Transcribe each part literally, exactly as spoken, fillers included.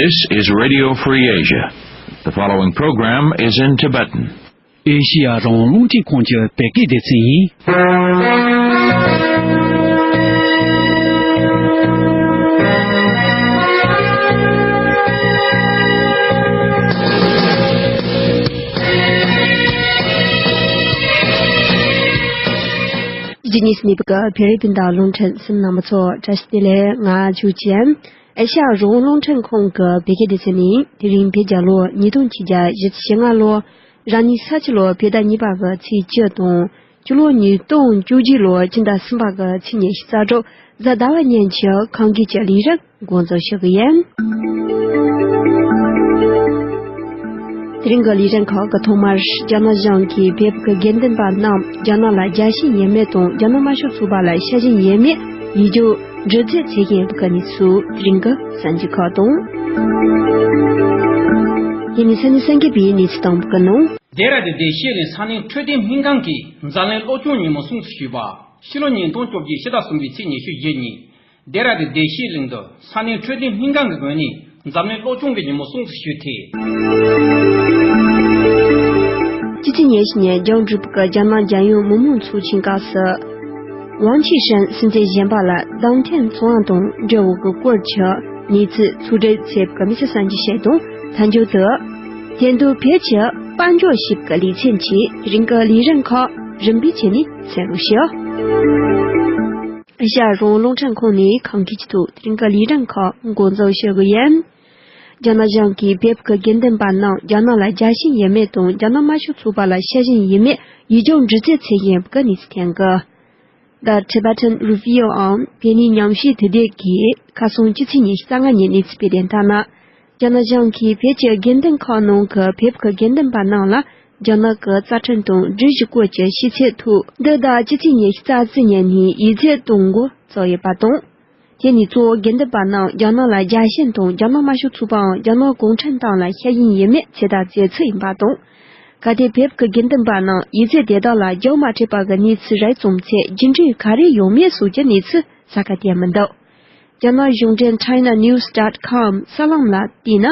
This is Radio Free Asia. The following program is in Tibetan. ཨེ་ཤི་ཡ་རང་དབང་རླུང་འཕྲིན་ཁང་གི་བོད་སྐད་སྡེ་ཚན་ཡིན། རྒྱུ་གཉིས་སུ་གནས་པའི་བོད་རིགས་སྤུན་ཟླ་རླུང་འཕྲིན་གསན་མཁན་རྣམ་པ་ཚོ་བཀྲ་ཤིས་བདེ་ལེགས། ང་ཆོས་ཅན། ཨེ་ཤ་ཡ་རང་དབང་རླུང་འཕྲིན་ཁང་གི་བོད་སྐད་སྡེ་ཚན་ནི་དེ་རིང་བོད་རྒྱལ་ལོ་ཉིས་སྟོང་ཆིག་བརྒྱ་བཞི་བཅུ་ཞེ་ལྔ་ལོ། རང་ཉིད་ས་ཁྱི་ལོ་བོད་ཟླ་གཉིས་པ་གི་ཚེས་བཅུ་དང་། སྤྱི་ལོ་ཉིས་སྟོང་བཅུ་གཅིག་ལོ་སྤྱི་ཟླ་གསུམ་པ་གི་ཚེས་ཉི་ཤུ་རྩ་དྲུག་གཟའ་ཟླ་བ་ཉིན་གྱི་ཁམས་སྐད་ཀྱི་ལས་རིམ་འགོ་འཛུགས་ཞུ་གི་ཡིན། དེ་རིང་གི་ལས་རིམ་ཁག་གི་ཐོག་མར་རྒྱ་ནག་གཞུང་གིས་བོད་ཀྱི་དགེ་འདུན་པ་རྣམས་རྒྱ་ནག་ལ་རྒྱལ་ཞེན་ཡོད་མེད་དང་རྒྱ་ནག་དམར་ཤོག་ཚོགས་པ་ལ་ཤ་ཞེན་ཡོད་མེད་ཡིག་སྐྱོར་འདྲི་རྩད་བྱེད་ཀྱིན་ཡོད་པའི་གནས་ཚུལ་དེ་རིང་གི་གསར་འགྱུར་ཁག་དང་། དེ་ནས་ས་གནས་སེང་གེ་པའི་གནས་ཚུལ་དང་པོ་གི་ནང་། ལྡེ་ར་ལྡུན་བདེ་སྐྱིད་གླིང་ས་གནས་འཕྲོད་བསྟེན་སྨན་ཁང་གིས་འཛམ་གླིང་གློ་གཅོང་ཉིན་མོ་སྲུང་བརྩི་ཞུས་པ། ཕྱི་ལོ་ཉིས་སྟོང་བཅོ་བརྒྱད་ཕྱི་ཟླ་གསུམ་པའི་ཚེས་ཉི་ཤུ་བཞི་ཉིན། ལྡེ་ར་ལྡུན་བདེ་སྐྱིད་གླིང་དུ་ས་གནས་འཕྲོད་བསྟེན་སྨན་ཁང་གི་ངོས་ནས་འཛམ་གླིང་གློ་གཅོང་གི་ཉིན་མོ་སྲུང་བརྩི་ཞུས་ཏེ། སྤྱི་ཚེས་ཉི་ཤུ་ཉིན་རྒྱང་བསྒྲགས་པུའུ་གི་རྒྱ་ནག་རྒྱལ་ཡོངས་མི་མང་ཚོགས་ཆེན་སྐབས་སུ། ཝང་ཆི་ཧྲན་སྲིད་འཛིན་གཞོན་པ་ལ་བདམས་ཐོན་བཙོན་དབང་དང་འབྲེལ་བའི་སྐོར་གྱི་གནས་ཚུལ་ཚོགས་སྒྲིག་བྱས་པའི་མི་ཚེ་གསར་འགྱུར་ཞིག་དང་མཐུན་སྦྱོར་དུ། དེ་མདོ་བོད་ཀྱི་དཔལ་འབྱོར་ཞིབ་ཀྱི་ལེ་ཚན་གྱིས་རིང་གི་ལས་རིམ་ཁག་རིམ་པས་བྱས་ནས་གསན་རོགས་ཞུ། ཨེ་ཤ་ཡ་རང་དབང་རླུང་འཕྲིན་ཁང་ནས་ཁམས་སྐད་ཀྱི་ཐོག་དེ་རིང་གི་ལས་རིམ་ཁག་འགོ་འཛུགས་ཞུ་གི་ཡིན། རྒྱ་ནག་གཞུང་གིས་བོད་ཀྱི་དགེ་འདུན་པ་རྣམས་རྒྱ་ནག་ལ་རྒྱལ་ཞེན་ཡོད་མེད་དང་རྒྱ་ནག་དམར་ཤོག་ཚོགས་པ་ལ་ཤ་ཞེན་ཡོད་མེད་ཡིག་སྐྱོར་འདྲི་རྩད་བྱེད་བཞིན་ཡོད་པའི་གནས་ཚུལ་ཐོན་གི། The Tibetan Review འམ་བོད་ནས་ཉམས་ཞིབ་དུས་དེབ་ཀྱིས་ཁ་སང་སྤྱི་ཚེས་ཉི་ཤུ་རྩ་ལྔ་ཉིན་གནས་ཚུལ་སྤེལ་དོན་ལྟར་ན། རྒྱ་ནག་གཞུང་གིས་བོད་ཀྱི་དགེ་འདུན་ཁག་ནང་གི་བོད་ཀྱི་དགེ་འདུན་པ་རྣམས་ལ་རྒྱ་ནག་གི་རྩ་ཁྲིམས་དང་སྒྲིག་གཞི་སྐོར་གྱི་ཤེས་ཚད་ཐོག་འདི་ཟླ་སྤྱི་ཚེས་ཉི་ཤུ་རྩ་གཅིག་ཉིན་ནས་ཡིག་ཚད་གཏོང་འགོ་བཙུགས་ཡོད་པ་དང་། དེ་ནི་གཙོ་བོ་དགེ་འདུན་པ་རྣམས་རྒྱ་ནག་ལ་རྒྱལ་ཞེན་དང་རྒྱ་ནག་དམར་ཤོག་ཚོགས་པའམ་རྒྱ་ནག་གུང་ཁྲན་ཏང་ལ་ཤ་ཞེན་ཡོད་མེད་ཚོད་ལྟ་མཛད་ཚུལ་ཡིན་པ་དང་། གལ་ཏེ་བོད་ཀྱི་དགེ་འདུན་པ་རྣམས་ཡིག་ཚད་དེ་དག་ལ་རྒྱག་མ་འཕྲད་པ་གི་གནས་ཚུལ་རེད་བྱུང་ཚེ་རྒྱུ་འབྲས་ག་རེ་ཡོང་མིན་སོགས་ཀྱི་གནས་ཚུལ་གསལ་ཁ་བསྟན་མི་འདུག་རྒྱ་ནག་གཞུང་འབྲེལ་China News dot com གསར་ལམ་ལ་བལྟས་ན།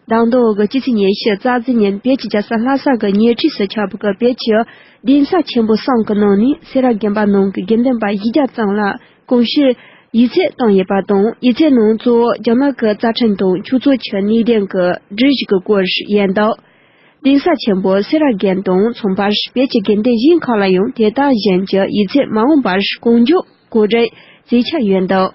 ཟླ་མདོ་གི་སྤྱི་ཚེས་ཉི་ཤུ་རྩ་གཅིག་ཉིན་བོད་ཀྱི་རྒྱལ་ས་ལྷ་ས་གི་ཉེ་འཁྲིས་སུ་ཁྱབ་པའི་བོད་ཀྱི་གདན་ས་ཆེན་པོ་གསུམ་གྱི་ནང་ནས་སེ་ར་དགོན་པ་ནང་གི་དགེ་འདུན་པ་བཞི་བརྒྱ་ཙམ་ལ་གོང་ཞུས་ཡིག་ཚད་བཏང་ཡོད་པ་དང་། ཡིག་ཚད་ནང་གཙོ་བོ་རྒྱ་ནག་གི་རྩ་ཁྲིམས་དང་ཆོས་ཚོགས་ཀྱི་གནད་དོན་གྱི་སྒྲིག་གཞི་གི་སྐོར་ཡིན་འདུག་གདན་ས་ཆེན་པོ་སེ་ར་དགོན་དང་མཚུངས་པར་བོད་ཀྱི་དགེ་འདུན་གཞན་ཁག་ལ་ཡང་དེ་དག་གཞན་གྱི་ཡིག་ཚད་མ་འོངས་པར་གོང་མཇུག་གོ་སྒྲིག་མཛད་འཆར་ཡོད་འདུག་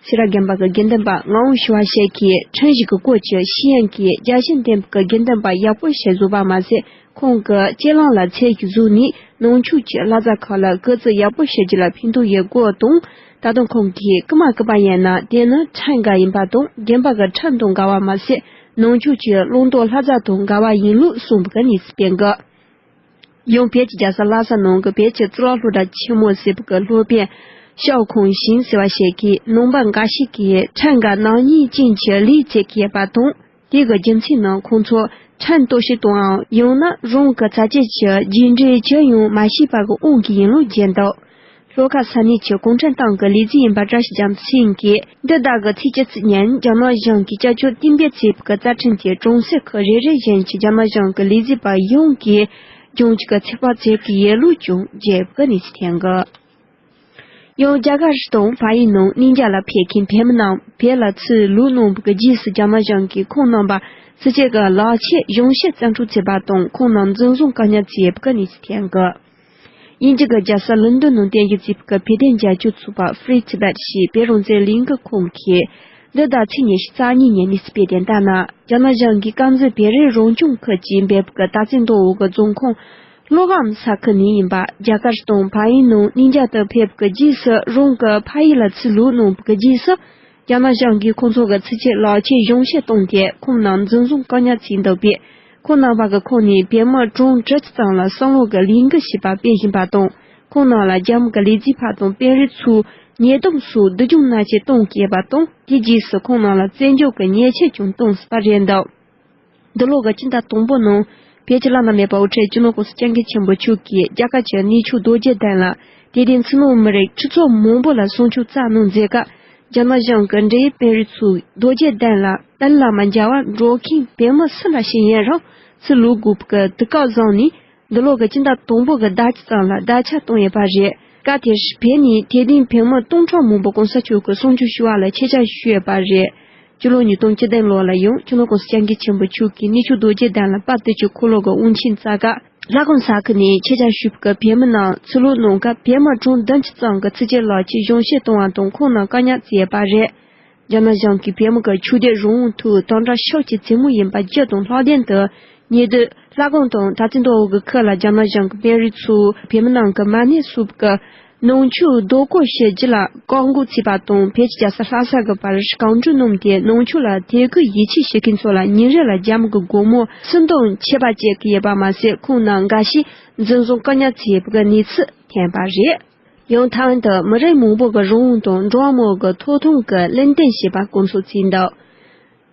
སེ་ར་དགོན་པ་གི་དགེ་འདུན་པ་ངག་དབང་ཞུ་བ་ཞིག་གིས་ཁྲིམས་གཞི་གི་སྐོར་གྱི་ཤེས་ཡོན་གྱི་རྒྱ་ཆེན་ལྡན་པའི་དགེ་འདུན་པ་ཡག་པོ་ཞིག་བཟོས་པ་མ་ཟད། ཁོང་གི་གཅེས་ལག་ལ་ཚད་ཀྱིས་བཟུང་ནས་ནང་ཆོས་ཀྱི་བསླབ་བྱ་ཁག་ལ་སྐུ་ཚེ་ཡག་པོ་ཞིག་རྒྱུ་ལ་ཕན་ཐོགས་ཡོད་སྐོར་དང་། ད་དུང་ཁོང་གིས་རྐུ་མ་རྐུ་པ་ཡིན་ན་དེ་ནི་ཁྲིམས་འགལ་ཡིན་པ་དང་། དགོན་པ་གི་ཁྲིམས་དང་འགལ་བ་མ་ཟད། ནང་ཆོས་ཀྱི་བླང་དོར་བསླབ་བྱ་དང་འགལ་བ་ཡིན་ལུགས་གསུངས་པའི་གནས་ཚུལ་སྤེལ་འདུག་ཡང་བོད་ཀྱི་རྒྱལ་ས་ལྷ་ས་ནང་གི་བོད་ཀྱི་གཙུག་ལག་སློབ་གྲྭ་ཆེན་མོ་ཟེར་བའི་གི་སློབ་དཔོན་ཤའོ་ཁུང་ཞིང་ཟེར་བ་ཞིག་གིས་ནང་པ་འགའ་ཞིག་གིས་ཁྲིམས་འགལ་ནག་ཉེས་ཅན་གྱི་ལས་བྱེད་ཀྱི་ཡོད་པ་དང་། དེ་གི་རྒྱུ་མཚན་ནི་ཁོང་ཚོ་ཁྲིམས་གཏོར་བཤིག་དང་ཡང་ན་རང་གི་བྱ་སྤྱོད་ཀྱི་རྒྱས་འབྲས་ཅི་ཡང་མ་ཤེས་པ་གི་དབང་གིས་ཡིན་ལུགས་བརྗོད་འདུག་ལྷོ་ཁ་ས་གནས་ཀྱི་གུང་ཁྲན་ཏང་གི་ལས་བྱེད་ཡིན་པ་བཀྲ་ཤིས་རྒྱལ་མཚན་གྱིས་འདི་ཟླ་གི་ཚེས་བཅུ་གཅིག་ཉིན་རྒྱ་ནག་གཞུང་གིས་བསྐྱར་བཅོས་གཏན་འབེབས་བྱས་པའི་རྩ་ཁྲིམས་ཀྱི་གྲོང་གསེབ་ཁག་རེ་རེ་བཞིན་གྱི་རྒྱ་ནག་གཞུང་གི་ལས་བྱེད་པ་ཡོངས་ཀྱིས་ལྗོངས་ཀྱི་ཚོད་དཔག་བྱེད་ཀྱི་ཡོད་ལུགས་ཀྱང་བརྗོད་པའི་གནས་ཚུལ་ཐོན་གི། ཡང་རྒྱ་གར་དང་བལ་ཡུལ་ནང་གནས་མཇལ་ལ་ཕེབས་མཁན་བོད་མི་རྣམས་བོད་ལ་ཚུར་ལོག་གནང་བའི་རྗེས་སུ་རྒྱ་ནག་གཞུང་གིས་ཁོང་རྣམ་པ་ཕྱི་རྒྱལ་གྱི་ལག་ཆས་གཞུང་བཞེས་རྩིས་སྤྲོད་བྱས་པ་དང་ཁོང་རྣམས་འཛིན་བཟུང་བཀག་ཉར་བྱས་པའི་གནས་ཚུལ་ཐོན་གི། དབྱིན་ཇི་གི་རྒྱལ་ས་ལོན་ཌོན་ནང་རྟེན་གཞི་བྱས་པའི་བོད་དོན་རྒྱབ་སྐྱོར་ཚོགས་པ་Free Tibet ཞེས་བོད་རང་བཙན་ལས་འགུལ་ཁང་གིས་འདི་ཟླ་ཚེས་ཉི་ཤུ་རྩ་གཉིས་ཉིན་གནས་ཚུལ་སྤེལ་དོན་ལྟར་ན། རྒྱ་ནག་གཞུང་གིས་དཀར་མཛེས་བོད་རིགས་རང་སྐྱོང་ཁུལ་གྱི་འབབ་གི་སྟག་རྩེ་མདོ་དབུས་ཀྱི་རྫོང་ཁོངས་ལྷོ་སྒམ་ས་ཁུལ་ནས་ཡིན་པ། རྒྱ་གར་དང་བལ་ཡུལ་ནང་གནས་མཇལ་དུ་ཕེབས་ཀྱི་རྗེས་སུ་རང་གི་ཕ་ཡུལ་ལ་ཚུར་ལོག་གནང་བའི་རྗེས་སུ། རྒྱ་ནག་གཞུང་གིས་ཁོང་ཚོ་གི་ཚུར་ཕྱིར་ལག་ཆས་གཞུང་བཞེས་བཏང་སྟེ་ཁོང་རྣམས་འཛིན་བཟུང་བཀག་ཉར་བྱས་འདུག་པས། ཁོང་རྣམ་པ་གི་ཁོངས་ནས་བོད་མི་གྲངས་དྲུག་ཅུ་ཙམ་ལ་བསམ་བློ་གི་ལས་འགུལ་ཞེས་པ་སྤེལ་བཞིན་པ་དང་། ཁོང་རྣམས་ལ་རྒྱ་མི་གི་ལས་བྱེད་པ་དང་དཔོན་རིགས་ཚོས་ཉེས་རྡུང་སོགས་སྡུག་སྦྱོང་མནར་གཅོད་གཏོང་གི་ཡོད་པ་དང་། དེའི་རྗེས་སུ་ཁོང་རྣམས་ལ་བཙན་བྱོལ་གྱི་ཉེས་ཆད་ཀྱང་གཏོང་སྲིད་པ་རེད་འདུག་འདི་ལོ་གི་སྤྱི་ཟླ་དང་པོ་ནང་བོད་ཀྱི་བླ་ན་མེད་པ་དབུ་ཁྲིད་སྤྱི་ནོར་༸གོང་ས་༸སྐྱབས་མགོན་ཆེན་པོ་མཆོག་གིས་རྒྱ་གར་གྱི་གནས་མཆོག་རྡོ་རྗེ་གདན་ལ་དད་ལྡན་ཕྱི་ནང་མི་རིགས་ཁྱུ་ཚོགས་མང་པོ་ལ་གསུང་ཆོས་སྩལ་གནང་མཛད་སྐབས། རྒྱ་ནག་གཞུང་གི་འབྲེལ་ཡོད་དཔོན་རིགས་ཚོས་རྡོ་རྗེ་གདན་ལ་ཏཱ་ལའི་བླ་མ་མཇལ་བར་འགྲོ་མཁན་བོད་མི་སུ་འདྲ་ཞིག་ཡིན་རུང་ཚུར་ལོག་དགོས་པའི་དུས་བཀག་བཟུང་ནས། འདི་ལོ་གི་སྤྱི་ཟླ་དང་པོ་གི་ཟླ་གཅིག་ཙམ་ལ་བརྡ་ཆད་བཏང་ཡོད་པ་རེད། སྐབས་དེར་བོད་ནས་དད་ལྡན་བོད་མི་སྟོང་ཕྲག་མང་པོ་གོང་ས་མཆོག་གི་གསུང་ཆོས་ཞུ་བ་ལ་ཆེད་བཅར་ཞུས་ཡོད་པ་རེད། སྤྱི་ལོ་ཉིས་སྟོང་བཅུ་བདུན་ལོ་ལ་ཡང་སྤྱི་ནོར་༸གོང་ས་༸སྐྱབས་མགོན་ཆེན་པོ་མཆོག་གིས་གནས་མཆོག་རྡོ་རྗེ་གདན་ལ་དཔལ་དུས་ཀྱི་འཁོར་ལོ་གི་དབང་ཆེན་བསྩལ་སྐབས། ལྷ་ཁང་ས་ཁུལ་ནས་ཆེད་བཅར་ཞུས་པའི་བོད་མི་རྣམས་ཚུར་ལོག་གནང་སྐབས། བོད་མི་གྲངས་བདུན་ཅུ་ཙམ་གྱིས་ཚུར་སྐྱེལ་ལག་ཆས་གཞུང་བཞེས་བཏང་བ་དང་། ཁོང་རྣམས་བཀག་ཉར་བྱས་ཡོད་པ་རེད། རྒྱ་ནག་གཞུང་གིས་བོད་མི་གི་ཆོས་དད་རང་དབང་ཐོག་དམ་དྲག་ཤུགས་ཆེ་བྱེད་མུས་ཡིན་པ་བརྗོད་དང་ལྷག་དོན་དུ། ཉེ་དུས་ལྷ་ཁང་དང་དར་རྩེ་མདོ་དབུས་ཀྱི་ཁུལ་ལ་རྒྱ་ནག་གཞུང་གི་དཔོན་རིགས་ཚོས་བོད་མི་རྣམས་ཀྱི་མ་ཎི་སོགས་ཀྱི་ནང་མཆོད་རྡོ་བརྐོས་བྱེད་རྒྱུ་ལ་བཀག་འགོག་བྱས་པ་དང་། བོད་ཀྱི་རྒྱལ་ས་ལྷ་ས་གི་བར་གངས་ཁྲོད་གནང་སྟེ། ནང་མཆོད་ལ་དད་གུས་ཡིད་ཆེས་བྱེད་མཁན་ཚོ་ལ་ཉིན་རེ་ལ་རྒྱ་མི་གི་སྒོར་མོ་སུམ་སྟོང་ཆད་པ་བཅད་ཀྱི་ཡོད་པ་མ་ཟད། ཁོང་རྣམས་འགའ་ཤས་འཛིན་བཟུང་བཀག་ཉར་བྱས་པའི་གནས་ཚུལ་ཐོན་པ་རེད། ཡང་ཐའེ་ཝན་དུ་མི་རིགས་མང་པོ་གི་རང་དབང་དང་འགྲོ་བ་མིའི་གི་ཐོབ་ཐང་གི་གླེང་སྟེགས་ཞེས་པ་སྐོང་ཚོགས་བྱས་འདུག་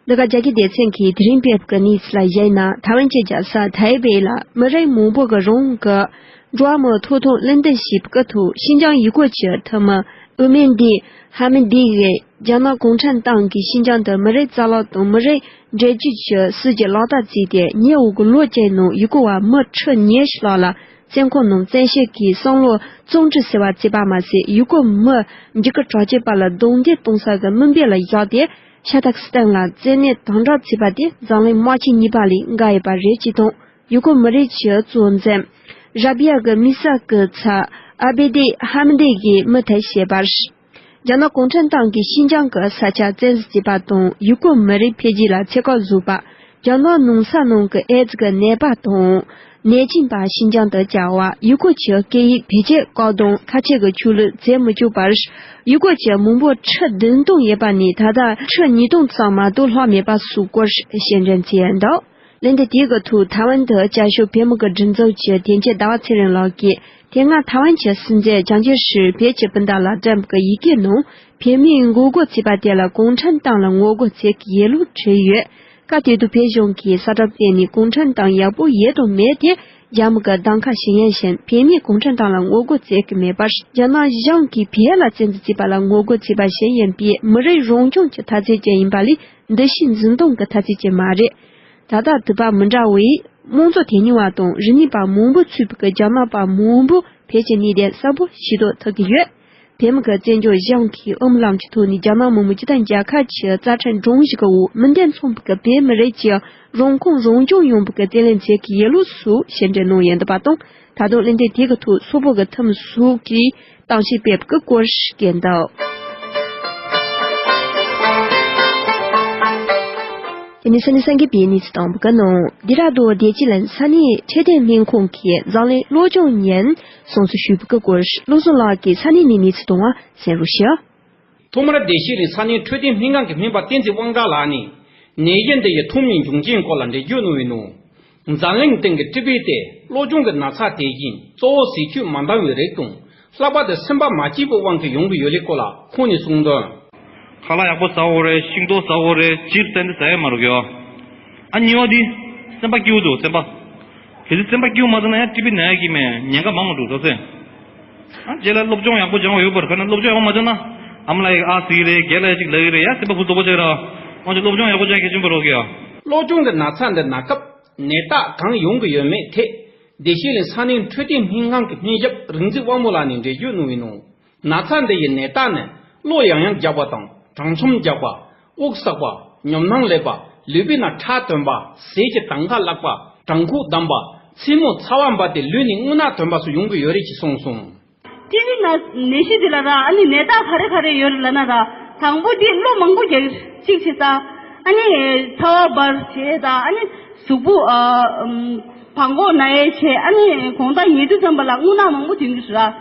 འདི་ག་རྒྱ་སྐད་སྡེ་ཚན་གྱིས་དེ་རིང་སྤེལ་བའི་གནས་ཚུལ་ལ་གཞིགས་ན། ཐའེ་ཝན་གྱི་རྒྱལ་ས་ཐའེ་པེ་ལ་མི་རིགས་མང་པོ་གི་རང་དབང་གི་འགྲོ་བ་མིའི་ཐོབ་ཐང་གླེང་སྟེགས་ཞེས་པའི་ཐོག་ཤིན་ཅང་ཡུལ་སྐོར་གྱི་འཐུས་མི་ཨུ་མེན་ཏི་ཧ་མི་ཏི་གིས། རྒྱ་ནག་གུང་ཁྲན་ཏང་གིས་ཤིན་ཅང་དུ་མི་རིགས་རྩ་བརླག་དང་མི་རིགས་འདྲེ་བརྒྱུད་ཀྱི་སྲིད་ཇུས་ལག་བསྟར་བྱས་ཏེ། ཉེ་བའི་ལོ་བཅུའི་ནང་ཡུལ་སྐོར་བ་མི་ཁྲི་ཉི་ཤུ་ལྷག་ལ་བཙོན་ཁང་ནང་བཙན་ཤེད་ཀྱིས་བསམ་བློ་བཙོན་ཁྲིད་བྱས་པ་བྱས་པ་མ་ཟད། ཡུལ་སྐོར་མི་འཇིགས་སྐུལ་དྲག་སྤྱོད་པ་ལ་རྡུང་རྡེག་གཏོང་ས་གི་མི་འབོད་ལ་བཞག་སྟེ། ཤ་སྟག་སི་ཏན་ལ་བཙན་གནོན་དམ་དྲག་བྱས་པ་དེ་འཛམ་གླིང་དམག་ཆེན་གཉིས་པ་ལས་འགལ་ཡོད་པ་རེད་ཅེས་དང་། ཡུལ་སྐོར་མི་རིགས་ཀྱི་གཙོ་འཛིན་ར་བི་ཡ་གི་མི་ས་གི་ཚབ་ཨ་བེ་དེ་ཧ་མི་དེ་གིས་མུ་མཐུད་བཤད་པར། རྒྱ་ནག་གུང་ཁྲན་ཏང་གིས་ཤིན་ཅང་གི་ས་ཆ་བཙན་འཛུལ་བྱས་པ་དང་། ཡུལ་སྐོར་མི་རིགས་འཕེལ་རྒྱས་ལ་ཚད་བཀག་བཟོས་པ། རྒྱ་ནག་ནང་ས་ནང་གི་ཨེ་ཛི་གི་ནད་པ་དང་ནད་ཅན་པ་ཤིན་ཅང་དུ་བཅར་བ། ཡུལ་སྐོར་གྱི་སྐད་ཡིག་བེད་སྤྱོད་བཀག་སྡོམ། ཁ་ཆེ་གི་ཆོས་ལུགས་བྱེད་མི་ཆོག་པར། ཡུལ་སྐོར་གྱི་མི་འབོར་ཁྲི་བདུན་སྟོང་ཡོད་པ་ནས་ད་ལྟ་ཁྲི་ཉིས་སྟོང་ཙམ་མ་གཏོགས་ལྷག་མེད་པ་སོགས་སྐོར་སྐྱོད་འདྲེན་བྱས་འདུག་གླེང་སྟེགས་དེ་གི་ཐོག་ཐའེ་ཝན་དུ་བསྐྱར་བཞུགས་བོད་མི་གི་སྒྲིག་འཛུགས་ཀྱི་དོན་གཅོད་ཟླ་བ་ཚེ་རིང་ལགས་ཀྱིས། དེ་སྔ་ཐའེ་ཝན་གྱི་སྲིད་འཛིན་ཅང་ཅེ་ཧྲི་བོད་ཀྱི་སྤུན་ཟླ་ལ་བཀྲམ་གྱི་ཡི་གེ་ནང་བོད་མིས་ངོ་རྒོལ་བྱས་པ་དེ་ལ་གུང་ཁྲན་ཏང་ལ་ངོ་རྒོལ་བྱེད་ཀྱི་ཡོད་ལུགས་བྲིས་ཡོད། སྐབས་དེ་དུས་བོད་གཞུང་གིས་གསལ་བསྒྲགས་སྤེལ་ནས། གུང་ཁྲན་ཏང་ཡག་པོ་ཡོད་དང་མེད་དེ་རྒྱ་མི་གིས་གདམ་ཁ་ཞུ་ཡས་བཞིན། བོད་མིས་གུང་ཁྲན་ཏང་ལ་ངོ་རྒོལ་བྱེད་ཀྱི་མེད་པར། རྒྱ་ནག་གཞུང་གིས་བོད་ལ་བཙན་འཛུལ་བྱས་པ་ལ་ངོ་རྒོལ་བྱས་པ་ཞིག་ཡིན་པས། མི་རིགས་རང་སྐྱོང་གི་འཐབ་རྩོད་ཅིག་ཡིན་པ་ལས། འདུ་ཤེས་འཛིན་སྟངས་ཀྱི་འཐབ་རྩོད་ཅིག་མ་རེད། ད་ལྟ་དུས་བབ་མི་འདྲ་བའི་དམངས་གཙོ་དོན་གཉེར་བ་དང་རིག་གནས་པ་མང་པོ་ཚུད་པའི་རྒྱ་ནག་པ་མང་པོ་བོད་ཀྱི་གནས་སྟངས་གསལ་པོ་ཤེས་རྟོགས་ཐུབ་ཀྱི་ཡོད། བོད་མི་གི་བཙན་བྱོལ་གཞུང་གིས་ཨོམ་ལམ་གྱི་ཐོག་ནས་རྒྱ་ནག་མི་དམངས་སྤྱི་མཐུན་རྒྱལ་ཁབ་ཀྱི་རྩ་ཁྲིམས་སྒྲོམ་གཞི་གི་འོག་མི་འདེམས་ཚོགས་པ་གི་བོད་མི་རིགས་ཀྱི་རང་ཁོངས་རང་སྐྱོང་ཡོང་བའི་རྩོད་ལེན་བྱེད་ཀྱི་ཡོད་ལུགས་སོགས་ཞིབ་འཇུག་གནང་ཡོད་འདུག་པ་དང་། ད་དུང་གླེང་སྟེགས་དེ་གི་ཐོག་སོག་པོ་གི་འཐུས་མི་སོགས་ཀྱིས་གཏམ་བཤད་སྤེལ་བའི་སྐོར་བཤད་འདུག་དེ་ནས་ས་གནས་སངས་རྒྱས་པའི་གནས་ཚུལ་དང་པོ་གི་ནང་། ལྡི་ར་ལྡུན་བདེ་སྐྱིད་གླིང་ས་གནས་འཕྲོད་བསྟེན་སྨན་ཁང་གི་འཛམ་གླིང་སློབ་སྦྱོང་ཉིན་སྲུང་བརྩི་ཞུས་པའི་སྐོར། བློ་བཟང་ལགས་ཀྱིས་ས་གནས་ནས་གནས་ཚུལ་གཏོང་བ་གསན་རོགས་ཞུ། ཐོག་མར་བདེ་སྐྱིད་གླིང་ས་གནས་འཕྲོད་བསྟེན་སྨན་ཁང་གི་སྨན་པ་བསྟན་འཛིན་དབང་གྲགས་ལགས་ནས། ནད་གཞི་འདི་ཡི་ཐོག་མའི་འབྱུང་རྐྱེན་སྐོར་ལ་འགྲེལ་བརྗོད་གནང་བའི་ནང་། འཛམ་གླིང་སྟེང་གི་ཊི་བི་དེ་གློ་གཅོང་གི་ན་ཚ་དེ་བཞིན་གཙོ་བོ་ཟས་བཅུད་མ་འདང་བའི་རིགས་དང་། ལྷག་པར་དུ་སེམས་པ་མ་སྐྱིད་པའི་དབང་གིས་ཡོང་གི་ཡོད་ལུགས་སྐོར་ལ་ཁོང་ནས་གསུངས་དོན། ཁ་ལག་ཡག་པོ་ཟ་དགོས་རེད། ཤིང་ཏོག་ཟ་དགོས་རེད། ཅིབ་སི་དེ་འདྲ་ཟ་ཡ་མ་རུ་གི་ཡོ། ཨ་གཉིས་པ་འདི་སེམས་པ་སྐྱིད་པོ་འདུག་སེམས་པ། གལ་སྲིད་སེམས་པ་སྐྱིད་པོ་མ་ཟ་ན་ཡང་ཊི་བི་ན་ཡ་གི་མེད་ཉེན་ཁ་མང་མང་འགྲོ་ཟ་སེ། ཨ་རྗེས་ལ་སློབ་སྦྱོང་ཡག་པོ་སྦྱང་བ་ཡོད་པར་ཁ་ན་སློབ་སྦྱོང་ཡག་པོ་མ་སྦྱང་ན་ཨ་མ་ལགས་ཡིག་ཨ་ཟིག་རེད། རྒན་ལགས་ཡིག་ཅིག་ལབ་ཡིག་རེད། ཡ་སེམས་པ་བུ་དོག་པོ་ཅིག་ར། ཨོ་ཅིག་སློབ་སྦྱོང་ཡག་པོ་སྦྱང་གལ་ཆེན་པོ་རོགས་གི་ཡ། སློབ་སྦྱོང་གི་ན་ཚ་འདི་ན་སྐབས་ནད་རྟགས་གང་ཡོང་གི་ཡོད་མེད་ཐད། བདེ་སྐྱིད་གླིང་ས་གནས་འཕྲོད་བསྟེན་སྨན་ཁང་གི་སྨན་ཞབས་རིག་འཛིན་དབང་མོ་ལགས་ནས་འགྲེལ་བརྗོད་གནང་བའི་ནང་། ན་ཚ་འདི་ཡི་ནད་རྟགས་ནི་གློ་ཡང་ཡང་རྒྱག་པ་དང་། གྲང་ཆོམ་རྒྱག་པ། དབུགས་བསགས་པ། ཉམས་སྣང་སླེབས་པ། ལུས་པོའི་ནང་ཁྲག་ཐོན་པ། ཟས་ཀྱི་དང་ག་བརླག་པ། བྲང་ཁོག་བསྡམས་པ། མཚན་མོ་ཚ་བ་འབར་ཏེ་ལུས་ནས་རྔུལ་ནག་ཐོན་པ་སོགས་ཡོང་གི་ཡོད་རེད་ཅེས་གསུངས་སོང་། ཊི་བི་ན་ནད་གཞི་འདི་ལ་ར་ཨ་ནི་ནད་རྟགས་ག་རེ་ག་རེ་ཡོད་རེད་ལབ་ན་ར། དང་པོ་འདི་གློ་མང་པོ་རྒྱག་གཅིག་བྱེད་ས། ཨ་ནི་ཚ་བ་འབར་བྱེད་ད་ཨ་ནི་གཟུགས་པོ་ཨ་བྲང་ཁོག་ན་ཡས་བྱེད། ཨ་ནི་དགོང་དག་ཉལ་དུས་ཙམ་པ་ལ་རྔུལ་ནག་མང་པོ་ཐོན་གྱི་རེད་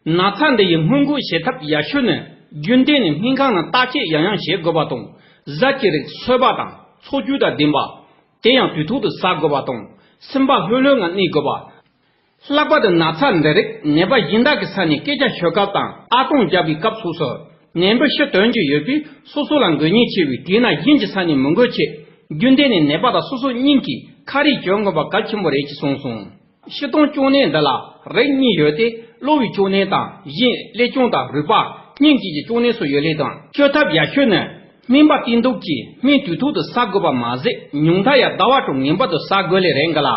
ར། ན་ཚ་འདི་ཡི་སྔོན་འགོག་བྱེད་ཐབས་ཡག་ཤོས་ནི་རྒྱུན་གཏན་ནས་སྨན་ཁང་ནང་བརྟག་དཔྱད་ཡང་ཡང་བྱེད་དགོས་པ་དང་། ཟས་ཀྱི་རིགས་སོས་པ་དང་འཚོ་བཅུད་དང་ལྡན་པ། དེ་ཡང་དུས་ཐོག་ཏུ་ཟ་དགོས་པ་དང་། སེམས་པ་ལྷོད་ལྷོད་ངང་གནས་དགོས་པ། ལྷག་པར་དུ་ན་ཚ་འདི་རིགས་ནད་པ་གཞན་དག་གི་ས་ནས་སྐད་ཆ་ཤོད་སྐབས་དང་ཨ་སྟོང་རྒྱག་པའི་སྐབས་སོགས་སུ་ནད་འབུ་ཤི་དོན་གྱི་ཡོད་པས། སོ་སོ་ལ་འགོས་ཉེན་ཆེ་བས་དེས་ན་གཞན་གྱི་ས་ནས་མི་འགོས་ཆེད་རྒྱུན་གཏན་ནས་ནད་པ་དང་སོ་སོ་གཉིས་ཀྱིས་ཁ་རས་གྱོན་དགོས་པ་གལ་ཆེན་པོ་རེད་ཅེས་གསུངས་སོང་། ཕྱི་སྟོང་གཅོང་ནད་འདི་ལ་རིགས་གཉིས་ཡོད་དེ། གློ་བའི་གཅོང་ནད་དང་གཞན་ཀླད་གཅོང་དང་རུས་པ། སྙིང་དཀྱིལ་གྱི་གཅོང་ནད་སོགས་ཡོད་ལེ་དང་། བཅོས་ཐབས་ཡག་ཤོས་ནི། སྨན་པ་བསྟེན་གཏུགས་ཀྱིས་སྨན་དུས་ཐོག་ཏུ་ཟ་དགོས་པ་མ་ཟད། ཉུང་མཐའ་ཡང་ཟླ་བ་དྲུག་ངེས་པར་དུ་ཟ་དགོས་ལེ་རེད་འགའ་ལ།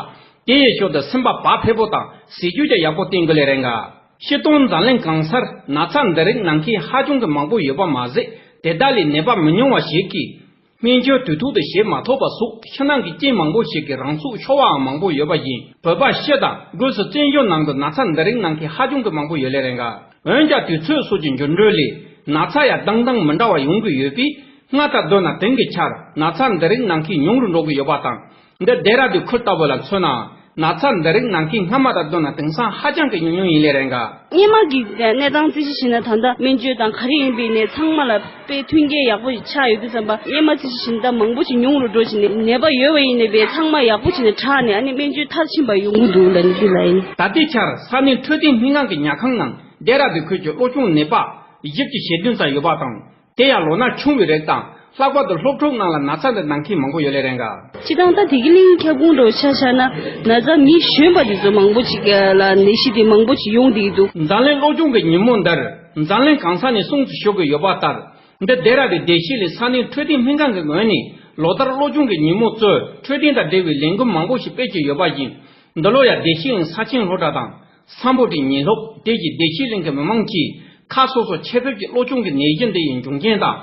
དེ་ཡི་ཞོར་དུ་སེམས་པ་བག་ཕེབས་པོ་དང་ཟས་བཅུད་ཀྱང་ཡག་པོ་བསྟེན་དགོས་ལེ་རེད་འགའ། སྤྱིར་བཏང་འཛམ་གླིང་གང་སར་ན་ཚ་འདི་རིགས་ན་མཁན་ཧ་ཅང་གི་མང་པོ་ཡོད་པ་མ་ཟད། དེ་དག་ལས་ནད་པ་མི་ཉུང་བ་ཞིག་གིས། སྨན་བཅོས་དུས་ཐོག་ཏུ་བྱེད་མ་ཐུབ་པ་སོགས་ཕྱི་ནང་གི་རྐྱེན་མང་པོ་ཞིག་གིས་རང་སྲོག་ཤོར་བའང་མང་པོ་ཡོད་པ་བཞིན། བོད་པ་སྤྱི་དང་སྒོས་སུ་བཙན་བྱོལ་ནང་དུ་ན་ཚ་འདི་རིགས་ན་མཁན་ཧ་ཅང་གི་མང་པོ་ཡོད་ལེ་རེད་འགའ། འོན་ཀྱང་དུས་ཚོད་སོགས་ཀྱི་འགྱུར་འགྲོས་ལས་ན་ཚ་ཡང་ལྡང་ལྡང་མི་འདྲ་བ་ཡོང་གི་ཡོད་པས། སྔ་དང་བསྡུར་ན་དེང་གི་ཆར་ན་ཚ་འདི་རིགས་ན་མཁན་ཉུང་རུ་འགྲོ་གི་ཡོད་པ་དང་། འདི་ལྡེ་ར་ལྡུན་ཁུལ་ལྟ་བུ་ལ་མཚོན་ན། ན་ཚ་འདི་རིགས་ན་མཁན་སྔ་མ་དང་བསྡུར་ན་དེང་སང་ཧ་ཅང་གི་ཉུང་ཉུང་ཡིན་ལེ་རེད་འགའ། སྔོན་མ་གི་གནས་སྟངས་རྩིས་ཞིབ་བྱས་ན། ད་ལྟ་སྨན་བཅོས་དང་ག་རེ་ཡིན་པའི་ནས་ཚང་མ་ལ་དཔེ་མཐུན་རྐྱེན་ཡག་པོ་ཞིག་ཆགས་ཡོད་དུས་ཙམ་པ། སྔོན་མ་རྩིས་ཞིབ་བྱས་ན་ད་མང་པོ་ཞིག་ཉུང་རུ་འགྲོ་བཞིན་ནས། ནད་པ་ཡོད་པ་ཡིན་ནའི་དཔེ་ཚང་མ་ཡག་པོ་བྱས་ནས་དྲག་ནས། ཨ་ནི་སྨན་བཅོས་མཐར་ཕྱིན་པ་ཡོང་གི་འདུག་ལབ་ནས་ཞུ་ལ་ཡིན། ད་ལྟའི་ཆར་ས་གནས་འཕྲོད་བསྟེན་སྨན་ཁང་གི་ཉལ་ཁང་ནང་ལྡེ་ར་ལྡུན་ཁུལ་གྱི་གློ་གཅོང་ནད་པ་བཞི་བཅུ་ཞེ་བདུན་ཙམ་ཡོད་པ་དང་། དེ་ཡང་ལོ་ན་ཆུང་བའི་རིགས་དང་། ལྷག་པར་དུ་སློབ་ཕྲུག་ནང་ལ་ན་ཚ་འདི་ན་མཁན་མང་པོ་ཡོད་ལེ་རེད་འགའ། སྤྱིར་བཏང་ད་བདེ་སྐྱིད་གླིང་ཁྱབ་ཁོངས་འདྲ་བོ་ཆ་བཞག་ན། ན་ཚ་མི་གཞོན་པ་དེ་ཚོ་མང་པོ་ཅིག་ལ་ནད་གཞི་དེ་མང་པོ་ཅིག་ཡོང་བསྡད་ཀྱི་འདུག་འཛམ་གླིང་གློ་གཅོང་གི་ཉིན་མོ་འདིར་འཛམ་གླིང་གང་ས་ནས་སྲུང་བརྩི་ཞུ་གི་ཡོད་པ་ལྟར། འདི་ལྡེ་ར་ལྡུན་བདེ་སྐྱིད་གླིང་ས་གནས་འཕྲོད་བསྟེན་སྨན་ཁང་གི་ངོས་ནས་ལོ་ལྟར་གློ་གཅོང་གི་ཉིན་མོ་གཙོས་འཕྲོད་བསྟེན་དང་འབྲེལ་བའི་ལས་འགུལ་མང་པོ་ཞིག་སྤེལ་གྱི་ཡོད་པ་བཞིན། འདི་ལོ་ཡང་བདེ་སྐྱིད་གླིང་ས་ཆེན་སློབ་གྲྭ་དང་། སམ་བྷོ་ཊའི་ཉིན་སློབ། དེ་བཞིན་བདེ་སྐྱིད་གླིང་གི་མི་མང་གིས་ཁག་སོ་སོར་ཆེད་ཕེབས་ཀྱིས་གློ་གཅོང་གི་ནད་གཞི་འདི་ཡི་འབྱུང་རྐྱེན་དང་།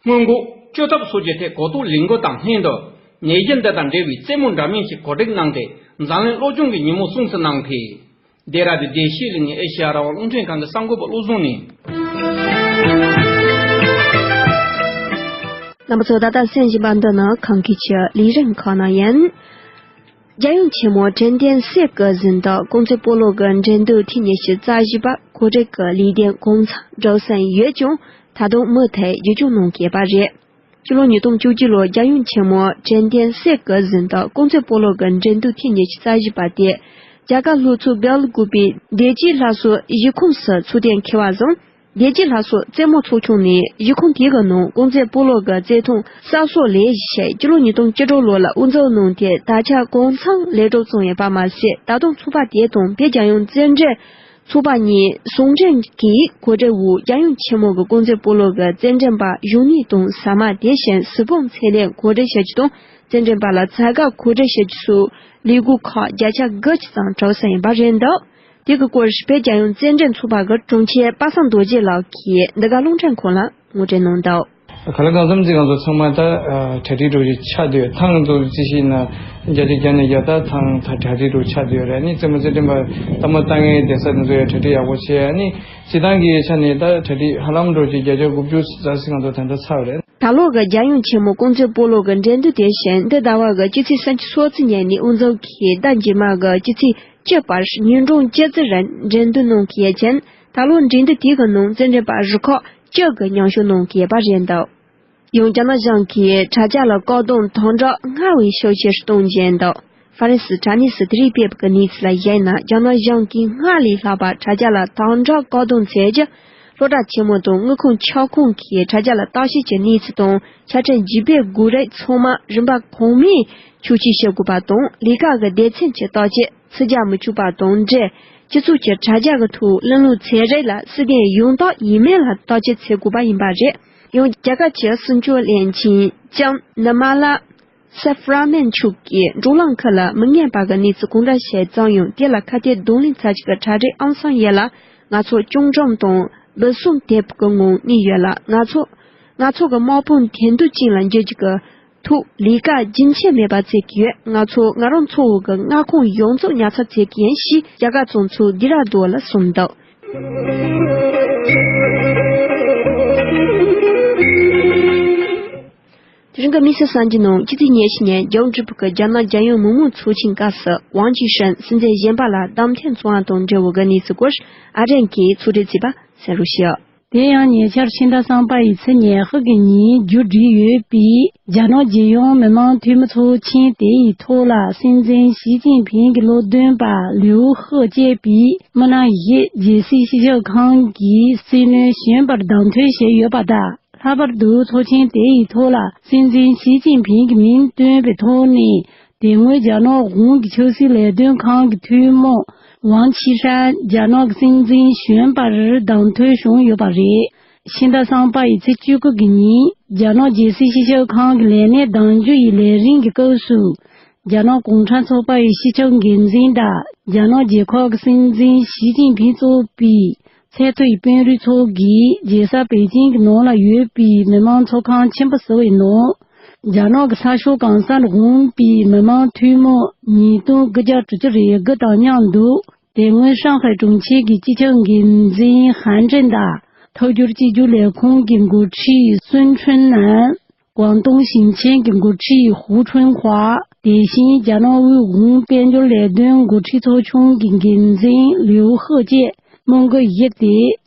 སྔོན་འགོག། བཅོས་ཐབས་སོགས་ཀྱི་ཐད་གོ་རྟོགས་ལས་འགུལ་དང་ལྷན་དུ། ནད་གཞི་འདི་དང་འབྲེལ་བའི་རྩེད་མོ་འདྲ་མིན་ཞིག་གོ་སྒྲིག་གནང་སྟེ། འཛམ་གླིང་གློ་གཅོང་གི་ཉིན་མོ་སྲུང་བརྩི་གནང་སྟེ། ལྡེ་ར་ལྡུན་བདེ་སྐྱིད་གླིང་ནས་ཨེ་ཤེ་ཡ་རང་དབང་རླུང་འཕྲིན་ཁང་གི་གསར་འགོད་པ་བློ་བཟང་ནས། རྣམ་པ་ཚོ། ད་ལྟ་གསན་བཞིན་པ་འདི་ནི་ཁམས་སྐད་ཀྱི་ལས་རིམ་ཁག་ནང་ཡིན། རྒྱལ་ཡུམ་ཆེན་མོ་ཁྲི་འདན་སྲས་སྐུ་གཟེངས་རྟགས་ཀོང་ཙེ་སྤོ་ལོ་གི་འགྲན་བསྡུར་ཐེངས་ཉི་ཤུ་རྩ་བཞི་པ་གོ་སྒྲིག་གི་ལས་དོན་གོ་མཚམས་འགྲོ་བཞིན་ཡོད་ཀྱང་། ད་དུང་མུ་མཐུད་རྒྱུན་སྐྱོང་གནང་གི་ཡོད་པ་རེད། སྤྱི་ལོ་ཉིས་སྟོང་བཅུ་གཅིག་ལོར་རྒྱལ་ཡུམ་ཆེན་མོ་ཁྲི་འདན་སྲས་སྐུ་གཟེངས་རྟགས་ཀོང་ཙེ་སྤོ་ལོ་གི་འགྲན་བསྡུར་ཐེངས་ཉི་ཤུ་རྩ་བཞི་པ་དེ། རྒྱ་གར་ལྷོ་ཕྱོགས་སྦེལ་ཀོབ་པའི་བདེ་སྐྱིད་ལྷ་གསོལ་གཞིས་ཁོངས་སུ་ཚུགས་གཏན་འཁེལ་བ་བཟུང་། བདེ་སྐྱིད་ལྷ་གསོལ་རྩེད་མོ་ཚོགས་ཆུང་ནས་གཞིས་ཁོངས་དེ་གི་ནང་ཀོང་ཙེ་སྤོ་ལོ་གི་རྩེད་ཐང་གསར་བཟོ་ལས་གཞི་ཞེས་སྤྱི་ལོ་ཉིས་སྟོང་བཅུ་དྲུག་ལོ་ལ་དབུ་འཛུགས་གནང་སྟེ། ད་ཆ་གོ་མཚམས་ལེགས་གྲུབ་སོང་ཡོད་པ་མ་ཟད། ད་དུང་ཚོགས་པ་དེ་དང་བོད་རྒྱལ་ཡོངས་རྩེད་འགྲན་ཚོགས་པ་གཉིས་ཟུང་འབྲེལ་གྱིས་གོ་སྒྲིག་འོག་རྒྱལ་ཡུམ་ཆེན་མོ་གི་ཀོང་ཙེ་སྤོ་ལོ་གི་རྩེད་འགྲན་པ་གཞོན་ནུ་དང་ཟ་མ། དེ་བཞིན་གཟུགས་ཕུང་ཚད་ལྡན་གོ་སྒྲིག་བྱ་རྒྱུ་དང་། རྩེད་འགྲན་པ་ལ་བྱ་དགའ་གོ་སྒྲིག་བྱ་རྒྱུ་སོགས་ལས་འགུལ་ཁག་བརྒྱ་ཆ་དགུ་ཅུ་ཙམ་གྲུབ་ས་ཡིན་པ་རེད་འདུག་དེ་གི་སྐོར་བོད་རྒྱལ་ཡོངས་རྩེད་འགྲན་ཚོགས་པ་གི་དྲུང་ཆེ་པ་སངས་རྡོ་རྗེ་ལགས་ཀྱིས་འདི་ག་རླུང་འཕྲིན་ཁང་ལ་ངོ་སྤྲོད་གནང་འདུག་ག་ལ་གང་འཚམ་ཅིག་ང་ཚོ་ཚང་མ་ད་གྲ་སྒྲིག་འགྲོ་རྒྱུ་ཆགས་བསྡད་ཡོད། ཐེངས་འདུག་ཅི་ཞིག་ན་བརྒྱ་ཆ་བརྒྱ་ནས་བརྒྱ་ད་ཐེངས་ད་གྲ་སྒྲིག་འགྲོ་ཆགས་བསྡད་ཡོད་རེད། ཨ་ནི་རྩེད་མོ་རྩེད་འགྲན་པ་ལྟད་མོ་ལྟ་མཁན་བསྡད་ས་དེ་ཚོ་ཡང་གྲ་སྒྲིག་ཡག་པོ་བྱས། ཨ་ནི་སྤྱིར་བཏང་གི་ཆ་ནས་ད་གྲ་སྒྲིག་ཧ་ལམ་འགྲོ་རྒྱུ་བརྒྱ་ཆ་དགུ་བཅུ་ཙམ་ཞིག་ང་ཚོ་ད་ལྟ་ཚར་བ་རེད། ད་ལོ་གི་རྒྱལ་ཡུམ་ཆེན་མོ་ཀོང་ཙེ་སྤོ་ལོ་གི་འགྲན་བསྡུར་དེ་བཞིན་འདི་ཟླ་བ་གི་སྤྱི་ཚེས་སུམ་ཅུ་སོ་གཅིག་ཉིན་ནས་དབུ་འཛུགས་ཀྱིས་ཟླ་རྗེས་མ་གི་སྤྱི་ཚེས་བཅུ་བར་ཉིན་གྲངས་བཅུ་ཙམ་རིང་འགྲན་བསྡུར་གནང་གི་ཡོད་ཅིང་། ད་ལོ་འགྲན་བསྡུར་དེ་གི་ནང་རྩེད་འགྲན་པ་རུ་ཁག་བཅུ་གིས་མཉམ་ཞུགས་གནང་གི་ཡོད་པ་རེད་འདུག་ཡང་རྒྱ་ནག་གཞུང་གིས་དྲ་རྒྱ་ལ་བཀག་སྡོམ་དམ་དྲག་སྔར་བས་ཤུགས་ཆེར་གཏོང་བཞིན་འདུག་ཧྥ་རན་སི་དྲ་གནས་སུ་དེ་རིང་སྤེལ་བའི་གནས་ཚུལ་ལ་གཞིགས་ན། རྒྱ་ནག་གཞུང་གིས་སྔར་ལས་ལྷག་པར་དྲ་རྒྱ་ལ་དམ་དྲག་བཀག་སྡོམ་བྱེད་རྒྱུ། སློབ་གྲྭ་ཆེན་མོ་དང་དངུལ་ཁང་ཁྱབ་ཁོངས་ཀྱི་དྲ་རྒྱ་ལ་བརྟག་ཞིབ་ཀྱི་གནས་ཚུལ་དང་། ཆ་འཕྲིན་བརྒྱུད་སྤེལ་དགོས་རིགས་ཚང་མ་རིན་པ་གོང་མའི་ཆོག་མཆན་ཞུ་དགོས་པ་དང་། ལས་ཀ་གི་སྡེ་ཚན་གྱི་བརྟག་དཔྱད་ཚུར་རྒྱག་མི་ཆོག་པ་དང་འབྲེལ། སྤྱི་ཚོགས་ཀྱི་དྲ་རྒྱ་གི་ཐོག་གླེང་སློང་བྱེད་རིགས་ལ་སྲིད་དོན་ཡང་དག་ཡིན་མིན་ལ་བརྟག་དཔྱད་བྱེད་དགོས་པ་ཡིན་པ་རེད། ཡང་རྒྱ་གར་གྱི་སྲིད་སྐྱོང་བློན་ཆེན་ལྕམ་ནི་མ་ལ་སི་ཧྥ་ར་མན་མཆོག་གིས་བགྲོ་གླེང་ཁུལ་ལ་མི་སྙན་པ་གི་གནས་ཚུལ་གང་འདྲ་བཤད་ཙང་ཡང་། དེ་ལ་ཁ་གཏད་གདོང་ལེན་ཚར་གཅིག་གི་གྲ་སྒྲིག་ཨང་གསུམ་ཡན་ལ་ང་ཚོ་སྐྱོང་བྲམ་དང་འབུལ་གསུམ་དེབ་ཀྱི་ངང་གནས་ཡོད་ལ། ང་ཚོ་ང་ཚོ་གི་དམག་དཔུང་དོན་དུ་ཅན་ལ་འགྱུར་རྒྱུ་གི་ཐོག་ལས་ཀ་རྒྱུན་ཆད་མེད་པར་བྱེད་ཀྱི་ཡོད། ང་ཚོ་ང་རང་ཚོ་བོད་ཀྱི་མངའ་ཁོངས་ཡོངས་རྫོགས་ཉར་ཚགས་བྱེད་ཀྱི་ཡིན་ཞེས་རྒྱ་གར་གཙང་ཕྱོགས་ལྡི་ར་ལྡུན་ལ་གསུངས་འདུག་དེ་རིང་གི་དམིགས་བསལ་གསར་འགྱུར་ནང་། སྤྱི་ཚེས་ཉེར་བཞི་ཉིན་རྒྱལ་བ་ཀྲུའུ་རིན་པོ་ཆེ་རྒྱ་ནག་རྒྱལ་ཡོངས་མི་དམངས་ཚོགས་ཆེན་སྐབས་སུ་ཝང་ཅི་ཧྲན་སྲིད་འཛིན་གཞོན་པ་ལ་བདམས་ཐོན་བྱུང་བ་དང་འབྲེལ་བའི་གནས་ཚུལ་སྐོར་ཨ་རན་གྱིས་ཕྱོགས་སྒྲིག་བྱས་པ་གསན་རོགས་ཞུ། དེ་ཡང་ཉེ་ཆར་ཕྱི་ཟླ་གསུམ་པ་ཡི་ཚེས་ཉི་ཤུ་གི་ཉིན་མཇུག་སྒྲིལ་ཡོད་པའི་རྒྱ་ནག་རྒྱལ་ཡོངས་མི་དམངས་འཐུས་མི་ཚོགས་ཆེན་དེ་ཡི་ཐོག་ལ། སྲིད་འཛིན་ཞི་ཅིན་ཕིང་གི་བློ་འདོན་པ་ལིའུ་ཧེ་བཅས་པའི་མི་སྣ་བཞི་རྒྱལ་སྲིད་སྤྱི་ཁྱབ་ཁང་གི་སྲིད་བློན་གཞོན་པར་བདམས་ཐོན་བྱས་ཡོད་པ་དང་། ལྷག་པར་དུ་ཚོགས་ཆེན་དེ་ཡི་ཐོག་ལ་སྲིད་འཛིན་ཞི་ཅིན་ཕིང་གི་མིང་བཏོན་པའི་ཐོག་ནས། དེ་སྔོན་རྒྱ་ནག་གཞུང་གི་ཆབ་སྲིད་ལས་དོན་ཁང་གི་ཐུན་མོང་ཝང་ཆི་ཧྲན་རྒྱ་ནག་གི་སྲིད་འཛིན་གཞོན་པར་བདམས་ཐོན་བྱུང་ཡོད་པ་རེད། ཕྱི་ཟླ་གསུམ་པ་ཡི་ཚེས་བཅུ་དགུ་གི་ཉིན་རྒྱ་ནག་རྒྱལ་སྲིད་སྤྱི་ཁྱབ་ཁང་གི་ལས་གནས་གདམ་རྒྱུ་ཡི་ལས་རིམ་གྱི་སྐབས་སུ། རྒྱ་ནག་གུང་ཁྲན་ཚོགས་པ་ཡི་སྤྱི་ཁྱབ་འགན་འཛིན་དང་རྒྱ་ནག་རྒྱལ་ཁབ་ཀྱི་སྲིད་འཛིན་ཞི་ཅིན་ཕིང་གཙོས་པའི་ཚད་མཐོའི་དཔོན་རིགས་ཚོ་གིས་རྒྱལ་ས་པེ་ཅིང་གི་ནང་ལ་ཡོད་པའི་མི་མང་ཚོགས་ཁང་ཆེན་པོ་ཟུར་བའི་ནང་། རྒྱ་ནག་གི་གསར་ཤོག་གང་སར་འོངས་པའི་མི་མང་ཐུན་མོང་ཉིས་སྟོང་དགུ་བརྒྱ་དྲུག་ཅུ་རེ་དགུ་དང་མཉམ་དུ། དེ་སྔོན་ཧྲང་ཧའེ་གྲོང་ཁྱེར་གྱི་སྤྱི་ཁྱབ་འགན་འཛིན་ཧན་ཀྲེང་དང་ཐོག་སྒྱུར་གཅིག་གྱུར་ལས་ཁུངས་ཀྱི་འགོ་ཁྲིད་སུན་ཁྲུན་ནན། ཀོང་ཏུང་ཞིང་ཆེན་གྱི་འགོ་ཁྲིད་ཧུའུ་ཁྲུན་ཧྭ། དེ་བཞིན་རྒྱ་ནག་དབུས་འོག་དཔལ་འབྱོར་ལས་དོན་འགོ་ཁྲིད་ཚོགས་ཆུང་གི་འགན་འཛིན་ལིའུ་ཧེ་བཅས་མི་འགའ་ཡིས་ཏེ།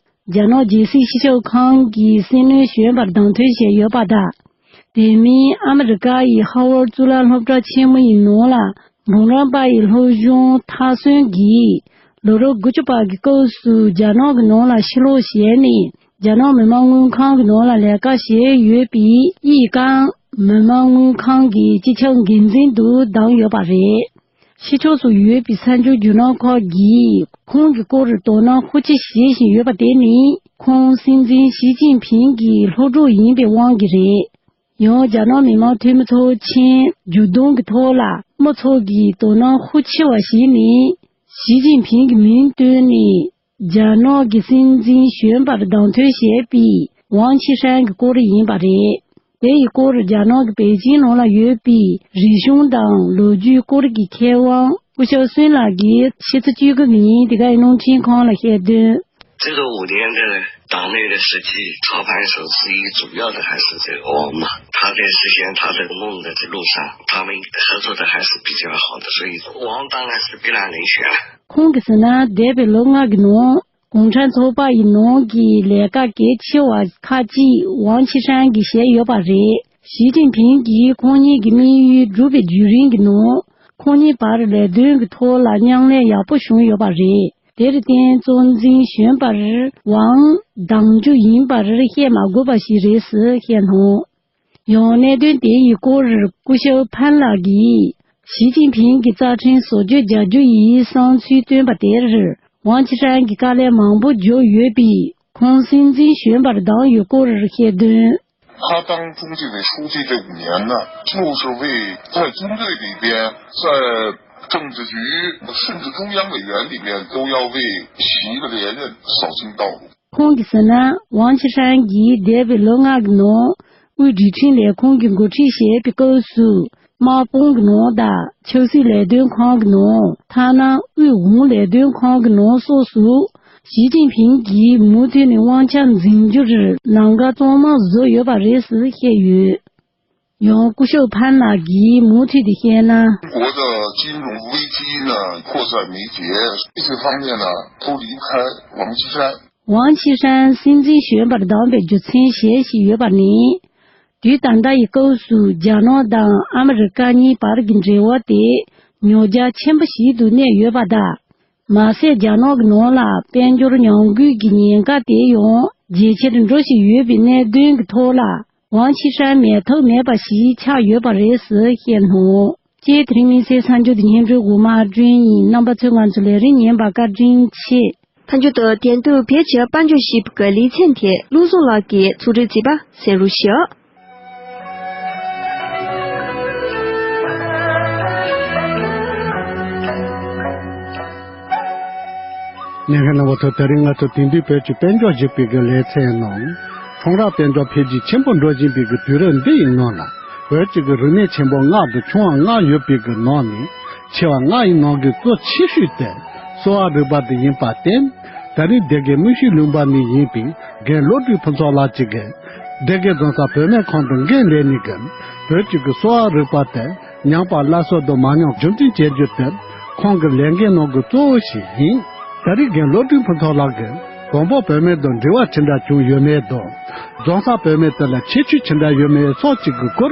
རྒྱ་ནག་རྒྱལ་སྲིད་སྤྱི་ཁྱབ་ཁང་གི་སྲིད་བློན་གཞོན་པར་གདན་འཐོན་བྱས་ཡོད་པ་དང་། དེ་མིན་ཨ་མི་རི་ཀ་ཡི་ཧ་ཝར་གཙུག་ལག་སློབ་གྲྭ་ཆེན་མོ་ཡི་ནང་ལ་འབུམ་རམས་པ་ཡི་སློབ་སྦྱོང་མཐར་སོན་གྱིས། ལོ་རབས་དགུ་བཅུ་པ་གི་སྐབས་སུ་རྒྱ་ནག་གི་ནང་ལ་ཕྱིར་ལོག་བྱས་ནས། རྒྱ་ནག་མི་དམངས་དངུལ་ཁང་གི་ནང་ལ་ལས་ཀ་བྱས་ཡོད་པའི་དབྱི་ཀང་མི་དམངས་དངུལ་ཁང་གི་སྤྱི་ཁྱབ་འགན་འཛིན་དུ་བདམས་ཡོད་པ་རེད། ཕྱི་ཕྱོགས་སུ་ཡོད་པའི་གསར་འགྱུར་བརྒྱུད་ལམ་ཁག་གིས་ཁོང་གི་སྐོར་དོ་སྣང་ཤུགས་ཆེ་བྱེད་བཞིན་ཡོད་པ་དེ་ནི། ཁོང་སྲིད་འཛིན་ཞི་ཅིན་ཕིང་གི་སློབ་གྲོགས་ཡིན་པའི་དབང་གིས་རེད། ཡང་རྒྱ་ནག་མི་དམངས་འཐུས་མི་ཚོགས་ཆེན་བརྒྱད་སྟོང་གི་ཐོག་ལ་མི་ཚོགས་ཀྱིས་དོ་སྣང་ཤུགས་ཆེ་བ་བྱས་ནས། ཞི་ཅིན་ཕིང་གི་མིང་བཏོན་ནས། རྒྱ་ནག་གི་སྲིད་འཛིན་གཞོན་པར་གདན་འཐོན་བྱས་པའི་ཝང་ཆི་ཧྲན་གྱི་སྐོར་ཡིན་པ་རེད། དེ་ཡི་སྐོར་རྒྱ་ནག་གི་པེ་ཅིང་ནང་ལ་ཡོད་པའི་རིག་གཞུང་དང་ལོ་རྒྱུས་སྐོར་གྱི་མཁས་དབང་སྐུ་ཞབས་སུན་ལགས་ཀྱིས་ཕྱི་ཚེས་བཅུ་དགུ་གི་ཉིན་འདི་གའི་རླུང་འཕྲིན་ཁང་ལ་བཤད་དོན། 这个五年的党内的实际操盘手之一，主要的还是这个王嘛，他在实现他这个梦的这路上，他们合作的还是比较好的，所以王当然是必然人选。 ཁོང་གིས་ཟེར་ན། འདས་པའི་ལོ་ལྔ་གི་ནང་གུང་ཁྲན་ཚོགས་པ་ཡི་ནང་གི་ལས་ཀ་གལ་ཆེ་བ་ཁག་ཅིག་ཝང་ཆི་ཧྲན་གྱིས་བཞེས་ཡོད་པ་རེད། ཞི་ཅིན་ཕིང་གིས་ཁོང་གཉིས་ཀྱི་དམིགས་ཡུལ་བསྒྲུབས་པའི་བརྒྱུད་རིམ་གྱི་ནང་། ཁོང་གཉིས་བར་ལས་དོན་གྱི་ཐོག་ལ་མཉམ་ལས་ཡག་པོ་བྱུང་ཡོད་པ་རེད། དེར་བརྟེན་གཙོ་འཛིན་གཞོན་པར་ཝང་གདམ་རྒྱུ་ཡིན་པར་བཤད་མ་དགོས་པ་ཞིག་རེད་ཟེར་བཤད་སྣང་། ཡང་གནད་དོན་དེ་ཡི་སྐོར་སྐུ་ཞབས་ཕན་ལགས་ཀྱིས་ཞི་ཅིན་ཕིང་གི་རྩ་ཁྲིམས་བཟོ་བཅོས་རྒྱག་རྒྱུ་ཡི་བསམ་ཚུལ་བཏོན་པ་དེར། ཝང་ཆི་ཧྲན་གྱིས་དཀའ་ལས་མང་པོ་བརྒྱབ་ཡོད་པས། ཁོང་སྲིད་འཛིན་གཞོན་པར་བདམས་ཡོད་སྐོར་བཤད་དོན། 他当中纪委书记这五年呢，就是为在军队里边，在政治局，甚至中央委员里面，都要为习的连任扫清道路。 ཁོང་གིས་ཟེར་ན། ཝང་ཆི་ཧྲན་གྱིས་འདས་པའི་ལོ་ལྔ་གི་ནང་དབུས་སྒྲིག་ཁྲིམས་ལས་ཁུངས་ཀྱི་འགོ་ཁྲིད་བྱས་པའི་སྐབས་སུ། དམག་དཔུང་གི་ནང་དང་ཆབ་སྲིད་ལས་དོན་ཁང་གི་ནང་། ཐ་ན་དབུས་འོག་ལས་དོན་ཁང་གི་ནང་སོགས་སུ། ཞི་ཅིན་ཕིང་གིས་མུ་མཐུད་ནས་དབང་ཆ་འཛིན་རྒྱུར་ལམ་ཁ་གཙང་མ་བཟོས་ཡོད་པ་རེད་ཟེར་བཤད་ཡོད། ཡང་སྐུ་ཞབས་ཕན་ལགས་ཀྱིས་མུ་མཐུད་དེ་བཤད་ན། 国的金融危机呢，迫在眉睫，这些方面呢，都离不开王岐山。 ཝང་ཆི་ཧྲན་སྲིད་འཛིན་གཞོན་པར་བདམས་པའི་རྒྱུ་མཚན་གཞན་ཞིག་ཡོད་པ་ནི། དུས་ད་ལྟ་ཡི་སྐབས་སུ་རྒྱ་ནག་དང་ཨ་མི་རི་ཀ་གཉིས་བར་གྱི་འབྲེལ་བ་དེ་ཉོ་རྒྱ་ཆེན་པོ་ཞིག་ཏུ་གནས་ཡོད་པ་དང་། མ་ཟད་རྒྱ་ནག་གི་ནང་ལ་དཔལ་འབྱོར་ཉམས་རྒུད་ཀྱི་ཉེན་ཁ་དེ་ཡང་ཇེ་ཆེར་འགྲོ་བཞིན་ཡོད་པའི་གནད་དོན་གྱི་ཐོག་ལ། ཝང་ཆི་ཧྲན་མེད་ཐབས་མེད་པ་ཞིག་ཆགས་ཡོད་པ་རེད་ཟེར་བཤད་སྣང་། ཅེས་དེ་རིང་མི་ཚེ་གསར་འགྱུར་དེ་སྙན་སྒྲོན་འོག་མ་སྒྲོན་ཡིན། རྣམ་པ་ཚོས་ང་ཚོའི་ལས་རིམ་ཉན་པར་བཀའ་དྲིན་ཆེ། མཐའ་མཇུག་ཏུ་དེང་དུས་བེད་སྤྱོད་དཔལ་འབྱོར་ཞེས་པའི་ལེ་ཚན་དེ་བློ་བཟང་ལགས་ཀྱིས་ཚོགས་སྒྲིག་བྱས་པ་གསན་རོགས་ཞུ། ཉན་མཁན་རྣམ་པ་ཚོ། དེ་རིང་ང་ཚོ་དེང་དུས་བོད་ཀྱི་དཔལ་འབྱོར་ཞེས་པའི་གི་ལེ་ཚན་ནང་། ཁྲོམ་ར་དཔལ་འབྱོར་འཕེལ་རྒྱས་ཆེན་པོ་འགྲོ་བཞིན་པའི་གི་དུས་རབས་འདི་ཡི་ནང་ལ། བོད་ཀྱི་གི་རིག་གནས་ཆེན་པོ་ལྔ་དང་ཆུང་བ་ལྔ་ཡོད་པའི་གི་ནང་ནས། ཆེ་བ་ལྔ་ཡི་ནང་གི་གཙོ་ཆེ་ཤོས་དེ་གསོ་བ་རིག་པ་དེ་ཡིན་པར་བརྟེན། ད་རིང་སྡེ་དགེ་སྨུག་ཤིང་ལུང་པ་ནས་ཡིན་པའི་རྒན་བློ་གྲོས་ཕུན་ཚོགས་ལགས་ཀྱིས་གི་སྡེ་དགེ་རྫོང་སར་བུད་མེད་ཁང་དུ་འགན་ལེན་ནས་གི་བོད་ཀྱི་གི་གསོ་བ་རིག་པ་དེ་ཉམས་པ་སླར་གསོ་དང་མ་ཉམས་རྒྱུན་འཛིན་བྱེད་རྒྱུ་དེ་ཁོང་གི་ལས་འགན་ནང་གི་གཙོ་བོ་ཞིག་ཡིན། ད་རེས་རྒན་བློ་གྲོས་ཕུན་ཚོགས་ལགས་ཀྱིས་གོང་འཕེལ་བུད་མེད་དང་འབྲེལ་བ་ཇི་འདྲ་བྱུང་ཡོད་མེད་དང་། རྫོང་སར་བུད་མེད་དེ་ལ་ཁྱད་ཆོས་ཇི་འདྲ་ཡོད་མེད་སོགས་ཀྱི་གི་སྐོར་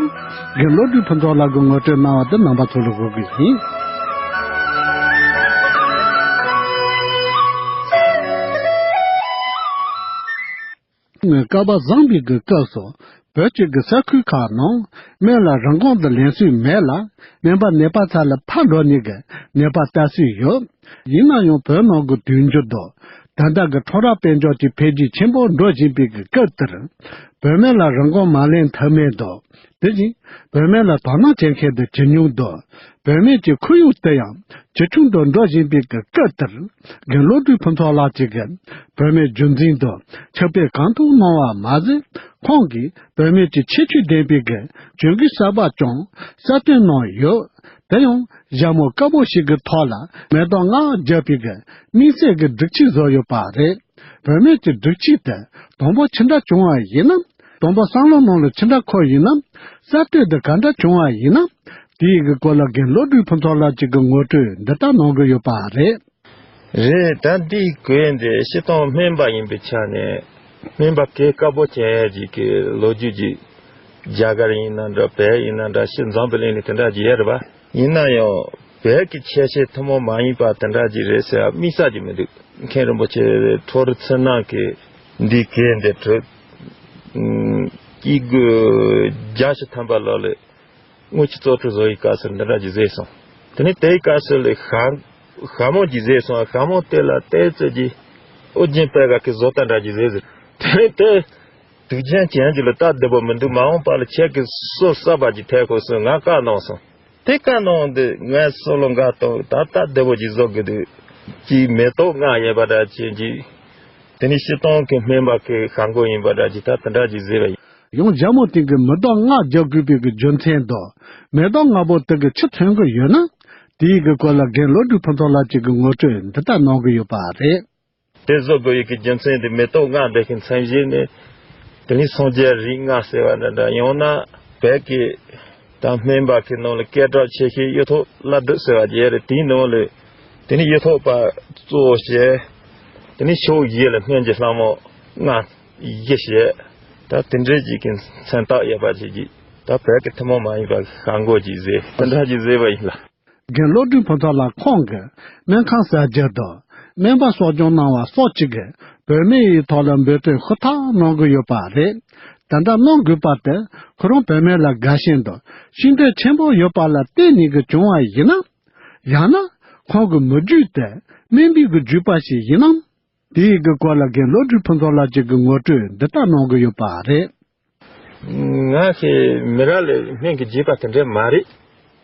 རྒན་བློ་གྲོས་ཕུན་ཚོགས་ལགས་ཀྱིས་ངོ་སྤྲོད་གནང་བ་དེ་རྣམ་པ་ཚོ་ལ་གོ་དགོས་ཡིན། སྔོན་སྐལ་པ་བཟང་པོའི་གི་སྐབས་སུ་བོད་ཀྱི་གི་ས་ཁུལ་ཁག་ནང་སྨན་ལ་རང་ཁོངས་དུ་ལེན་སྲོལ་མེད་ལ། སྨན་པ་ནད་པ་ཚ་ལ་ཕར་འགྲོ་ནས་གི་ནད་པ་ལྟ་སྲོལ་ཡོད། ཡིན་ན་ཡང་བོད་ནང་གི་དུས་འགྱུར་དང་ ད་ལྟ་གི་ཁྲོམ་ར་དཔལ་འབྱོར་གྱི་འཕེལ་རྒྱས་ཆེན་པོ་འགྲོ་བཞིན་པའི་གི་སྐབས་དེར། བུད་མེད་ལ་རིན་གོང་མ་ལེན་ཐབས་མེད་དོ། དེ་བཞིན་བུད་མེད་ལ་དོ་སྣང་བྱེད་མཁན་དེ་ཇེ་ཉུང་དུ། བུད་མེད་ཀྱི་ཁོར་ཡུག་དེ་ཡང་ཇེ་ཆུང་དུ་འགྲོ་བཞིན་པའི་གི་སྐབས་དེར། རྒན་བློ་གྲོས་ཕུན་ཚོགས་ལགས་ཀྱིས་གི་བུད་མེད་རྒྱུན་འཛིན་དུ་ཕྱག་དཔེ་གང་ཐུབ་གནང་བ་མ་ཟད། ཁོང་གིས་བུད་མེད་ཀྱི་ཁྱད་ཆོས་ལྡན་པའི་གི་གྱོན་གོས་གསར་པ་ཀྱང་གསར་གཏོད་གནང་ཡོད། དེ་ཡང་ཞྭ་མོ་དཀར་པོ་ཞིག་གི་ཐོག་ལ་མེ་ཏོག་ལྔ་བརྒྱབ་པའི་གི་དམིགས་བསལ་གྱི་སྒྲིག་ཆས་བཟོས་ཡོད་པ་རེད། བུད་མེད་ཀྱི་སྒྲིག་ཆས་དེ་དང་པོ་ཅི་འདྲ་བྱུང་བ་ཡིན་ནམ། དང་པོ་བསམ་བློ་ནང་ལ་ཅི་འདྲ་འཁོར་ཡིན་ནམ། གསར་གཏོད་དེ་ག་འདྲ་བྱུང་བ་ཡིན་ནམ། དེའི་གི་སྐོར་ལ་རྒན་བློ་གྲོས་ཕུན་ཚོགས་ལགས་ཀྱིས་གི་ངོ་སྤྲོད་འདི་ལྟར་གནང་གི་ཡོད་པ་རེད། རེད། ད་འདིའི་གོས་འདི་སྤྱིར་བཏང་སྨན་པ་ཡིན་པའི་ཆ་ནས་སྨན་པ་གོས་དཀར་པོ་གྱོན་ཡས་ཀྱི་གི་ལོ་རྒྱུས་ཀྱི་རྒྱ་གར་ཡིན་ན་འདྲ། བལ་ཡིན་ན་འདྲ། ཕྱི་འཛམ་བུ་གླིང་ནས་དེ་འདྲ་ཅིག་ཡོད་རེད་པ། ཡིན་ན་ཡང་བོད་ཀྱི་ཁྱད་ཆོས་ཐུན་མོང་མ་ཡིན་པ་དེ་འདྲ་ཅིག་རེད་ཟེར་དམིགས་བསལ་ཅིག་མི་འདུག་མཁན་རིན་པོ་ཆེ་ཁྲོ་རུ་ཚེ་རིང་གིས་འདིའི་གོས་འདི་ཁྲོ་ཨུམ་སྐྱེ་དགུ་བརྒྱད་ཅུ་ཐམ་པ་ལོ་ལ་དངུལ་གྱི་བཙོག་བཀྲུ་བཟོ་ཡི་སྐབས་སུ་འདི་འདྲ་ཅིག་བཟོས་སོང་། དེ་ནས་དེའི་སྐབས་སུ་ལ་ཞྭ་ཞྭ་མོ་ཅིག་བཟོས་སོང་། ཞྭ་མོ་དེ་ལ་བལྟས་ཚོད་ཀྱིས་ཨོ་རྒྱན་དཔལ་དགའ་གིས་བཟོ་ལྟ་འདྲ་ཅིག་བཟོས་ཟེར། དེ་ནས་དེ་དུས་ཆེན་གྱོན་རྒྱུ་ལ་སྟབས་བདེ་པོ་མི་འདུག་མ་འོངས་པ་ལ་ཁྱེད་ཀྱིས་སོ་གསར་པ་ཅིག་འཐེན་དགོས་ཟེར་ང་བཀའ་གནང་སོང་། དེ་བཀའ་གནང་དུས་ངས་སོ་ལོ་འགའ་གཏོང་། ད་སྟབས་བདེ་པོ་ཅིག་བཟོ་དགོས་འདུག་ཅིག་མེ་ཏོག་ལྔ་ཡོད་པ་འདྲ་ཅིག་ཅིག་དེ་ནས་སྤྱིར་བཏང་གི་སྨན་པ་གི་ཞྭ་མགོ་ཡིན་པ་འདྲ་ཅིག་ད་དེ་འདྲ་ཅིག་བཟོས་པ་ཡིན། ཡང་ཞྭ་མོ་སྟེང་གི་མེ་ཏོག་ལྔ་རྒྱག་དགོས་པའི་གི་རྒྱུ་མཚན་དང་། མེ་ཏོག་ལྔ་པོ་དེ་གི་ཆུ་ཐོན་གི་ཡོད་ན། དེའི་གི་སྐོར་ལ་རྒན་བློ་གྲོས་ཕུན་ཚོགས་ལགས་ཀྱིས་གི་ངོ་སྤྲོད་འདི་ལྟར་གནང་གི་ཡོད་པ་རེད། དེ་བཟོ་དགོས་ཡས་ཀྱི་རྒྱུ་མཚན་དེ་མེ་ཏོག་ལྔ་འདི་གི་མཚན་གཞི་ནི། དེ་ནི་སངས་རྒྱས་རིགས་ལྔ་ཟེར་བ་འདྲ་འདྲ། ཡང་ན་བོད་ཀྱི་ད་སྨན་པ་གི་ནང་ལ་སྐད་གྲགས་ཆེ་ཤོས་གཡུ་ཐོག་བླ་བདུད་ཟེར་བ་ཅིག་ཡོད་རེད། དེའི་ནང་ལ་དེ་ནི་གཡུ་ཐོག་པ་གཙོ་བོ་བྱས། དེ་ནི་ཕྱོགས་བཞི་ལ་སྨན་གྱི་ལྷ་མོ་ལྔ་བཞི་བྱས། ད་དེ་འདྲའི་ཅིག་གི་མཚན་རྟགས་ཡོད་པ་ཅིག་ཅིག་ད་བོད་ཀྱི་ཐུན་མོང་མ་ཡིན་པ་ཞྭ་མགོ་ཅིག་བཟོས། དེ་འདྲ་ཅིག་བཟོས་པ་ཡིན་ལ། རྒན་བློ་གྲོས་ཕུན་ཚོགས་ལགས་ཁོང་གིས་སྨན་ཁང་གསར་རྒྱག་དང་སྨན་པ་གསོ་སྐྱོང་གནང་བ་སོགས་ཀྱི་གི་བུད་མེད་ཡི་ཐོག་ལ་འབད་བརྩོན་ཧུར་ཐག་གནང་གི་ཡོད་པ་རེད། ད་ལྟ་གནང་དགོས་པ་དེ་ཁོ་རང་བུད་མེད་ལ་དགའ་ཞེན་དང་ཤེས་འདོད་ཆེན་པོ་ཡོད་པ་ལ་བརྟེན་ནས་གི་བྱུང་བ་ཡིན་ནམ། ཡང་ན་ཁོང་གི་མི་རྒྱུད་དེ་སྨན་པའི་གི་རྒྱུད་པ་ཞིག་ཡིན་ནམ། དེའི་གི་སྐོར་ལ་རྒན་བློ་གྲོས་ཕུན་ཚོགས་ལགས་ཀྱིས་གི་ངོ་སྤྲོད་འདི་ལྟར་གནང་གི་ཡོད་པ་རེད། ང་ཞེས་མི་ར་ལས་སྨན་གྱི་རྒྱུད་པ་དེ་འདྲ་མ་རེད།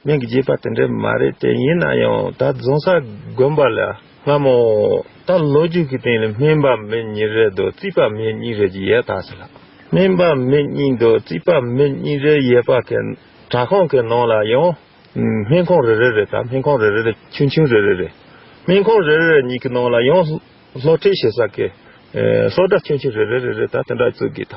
སྨན་གྱི་རྒྱུད་པ་དེ་འདྲ་མ་རེད་དེ། ཡིན་ན་ཡང་ད་རྫོང་གསར་དགོན་པ་ལ་སྔ་མོ་ད་ལོ་རྒྱུས་ཀྱི་སྟེང་ལ་སྨན་པ་མི་གཉིས་རེ་དང་རྩིས་པ་མི་གཉིས་རེ་ཅིག་ཡོད་ད་ཟེར་ལ། སྨན་པ་མི་གཉིས་དང་རྩིས་པ་མི་གཉིས་རེ་ཡོད་པ་གི་དྲ་ཁང་གི་ནང་ལ་ཡང་སྨན་ཁང་རེ་རེ་རེད། ད་སྨན་ཁང་རེ་རེ་རེ་ཆུང་ཆུང་རེ་རེ་རེད། སྨན་ཁང་རེ་རེ་རེ་གཉིས་ཀྱི་ནང་ལ་ཡང་སློབ་ཁྲིད་བྱེད་ས་གི་སློབ་གྲྭ་ཆུང་ཆུང་རེ་རེ་རེ་རེ་ད་དེ་འདྲ་བཙུགས་གི་ད།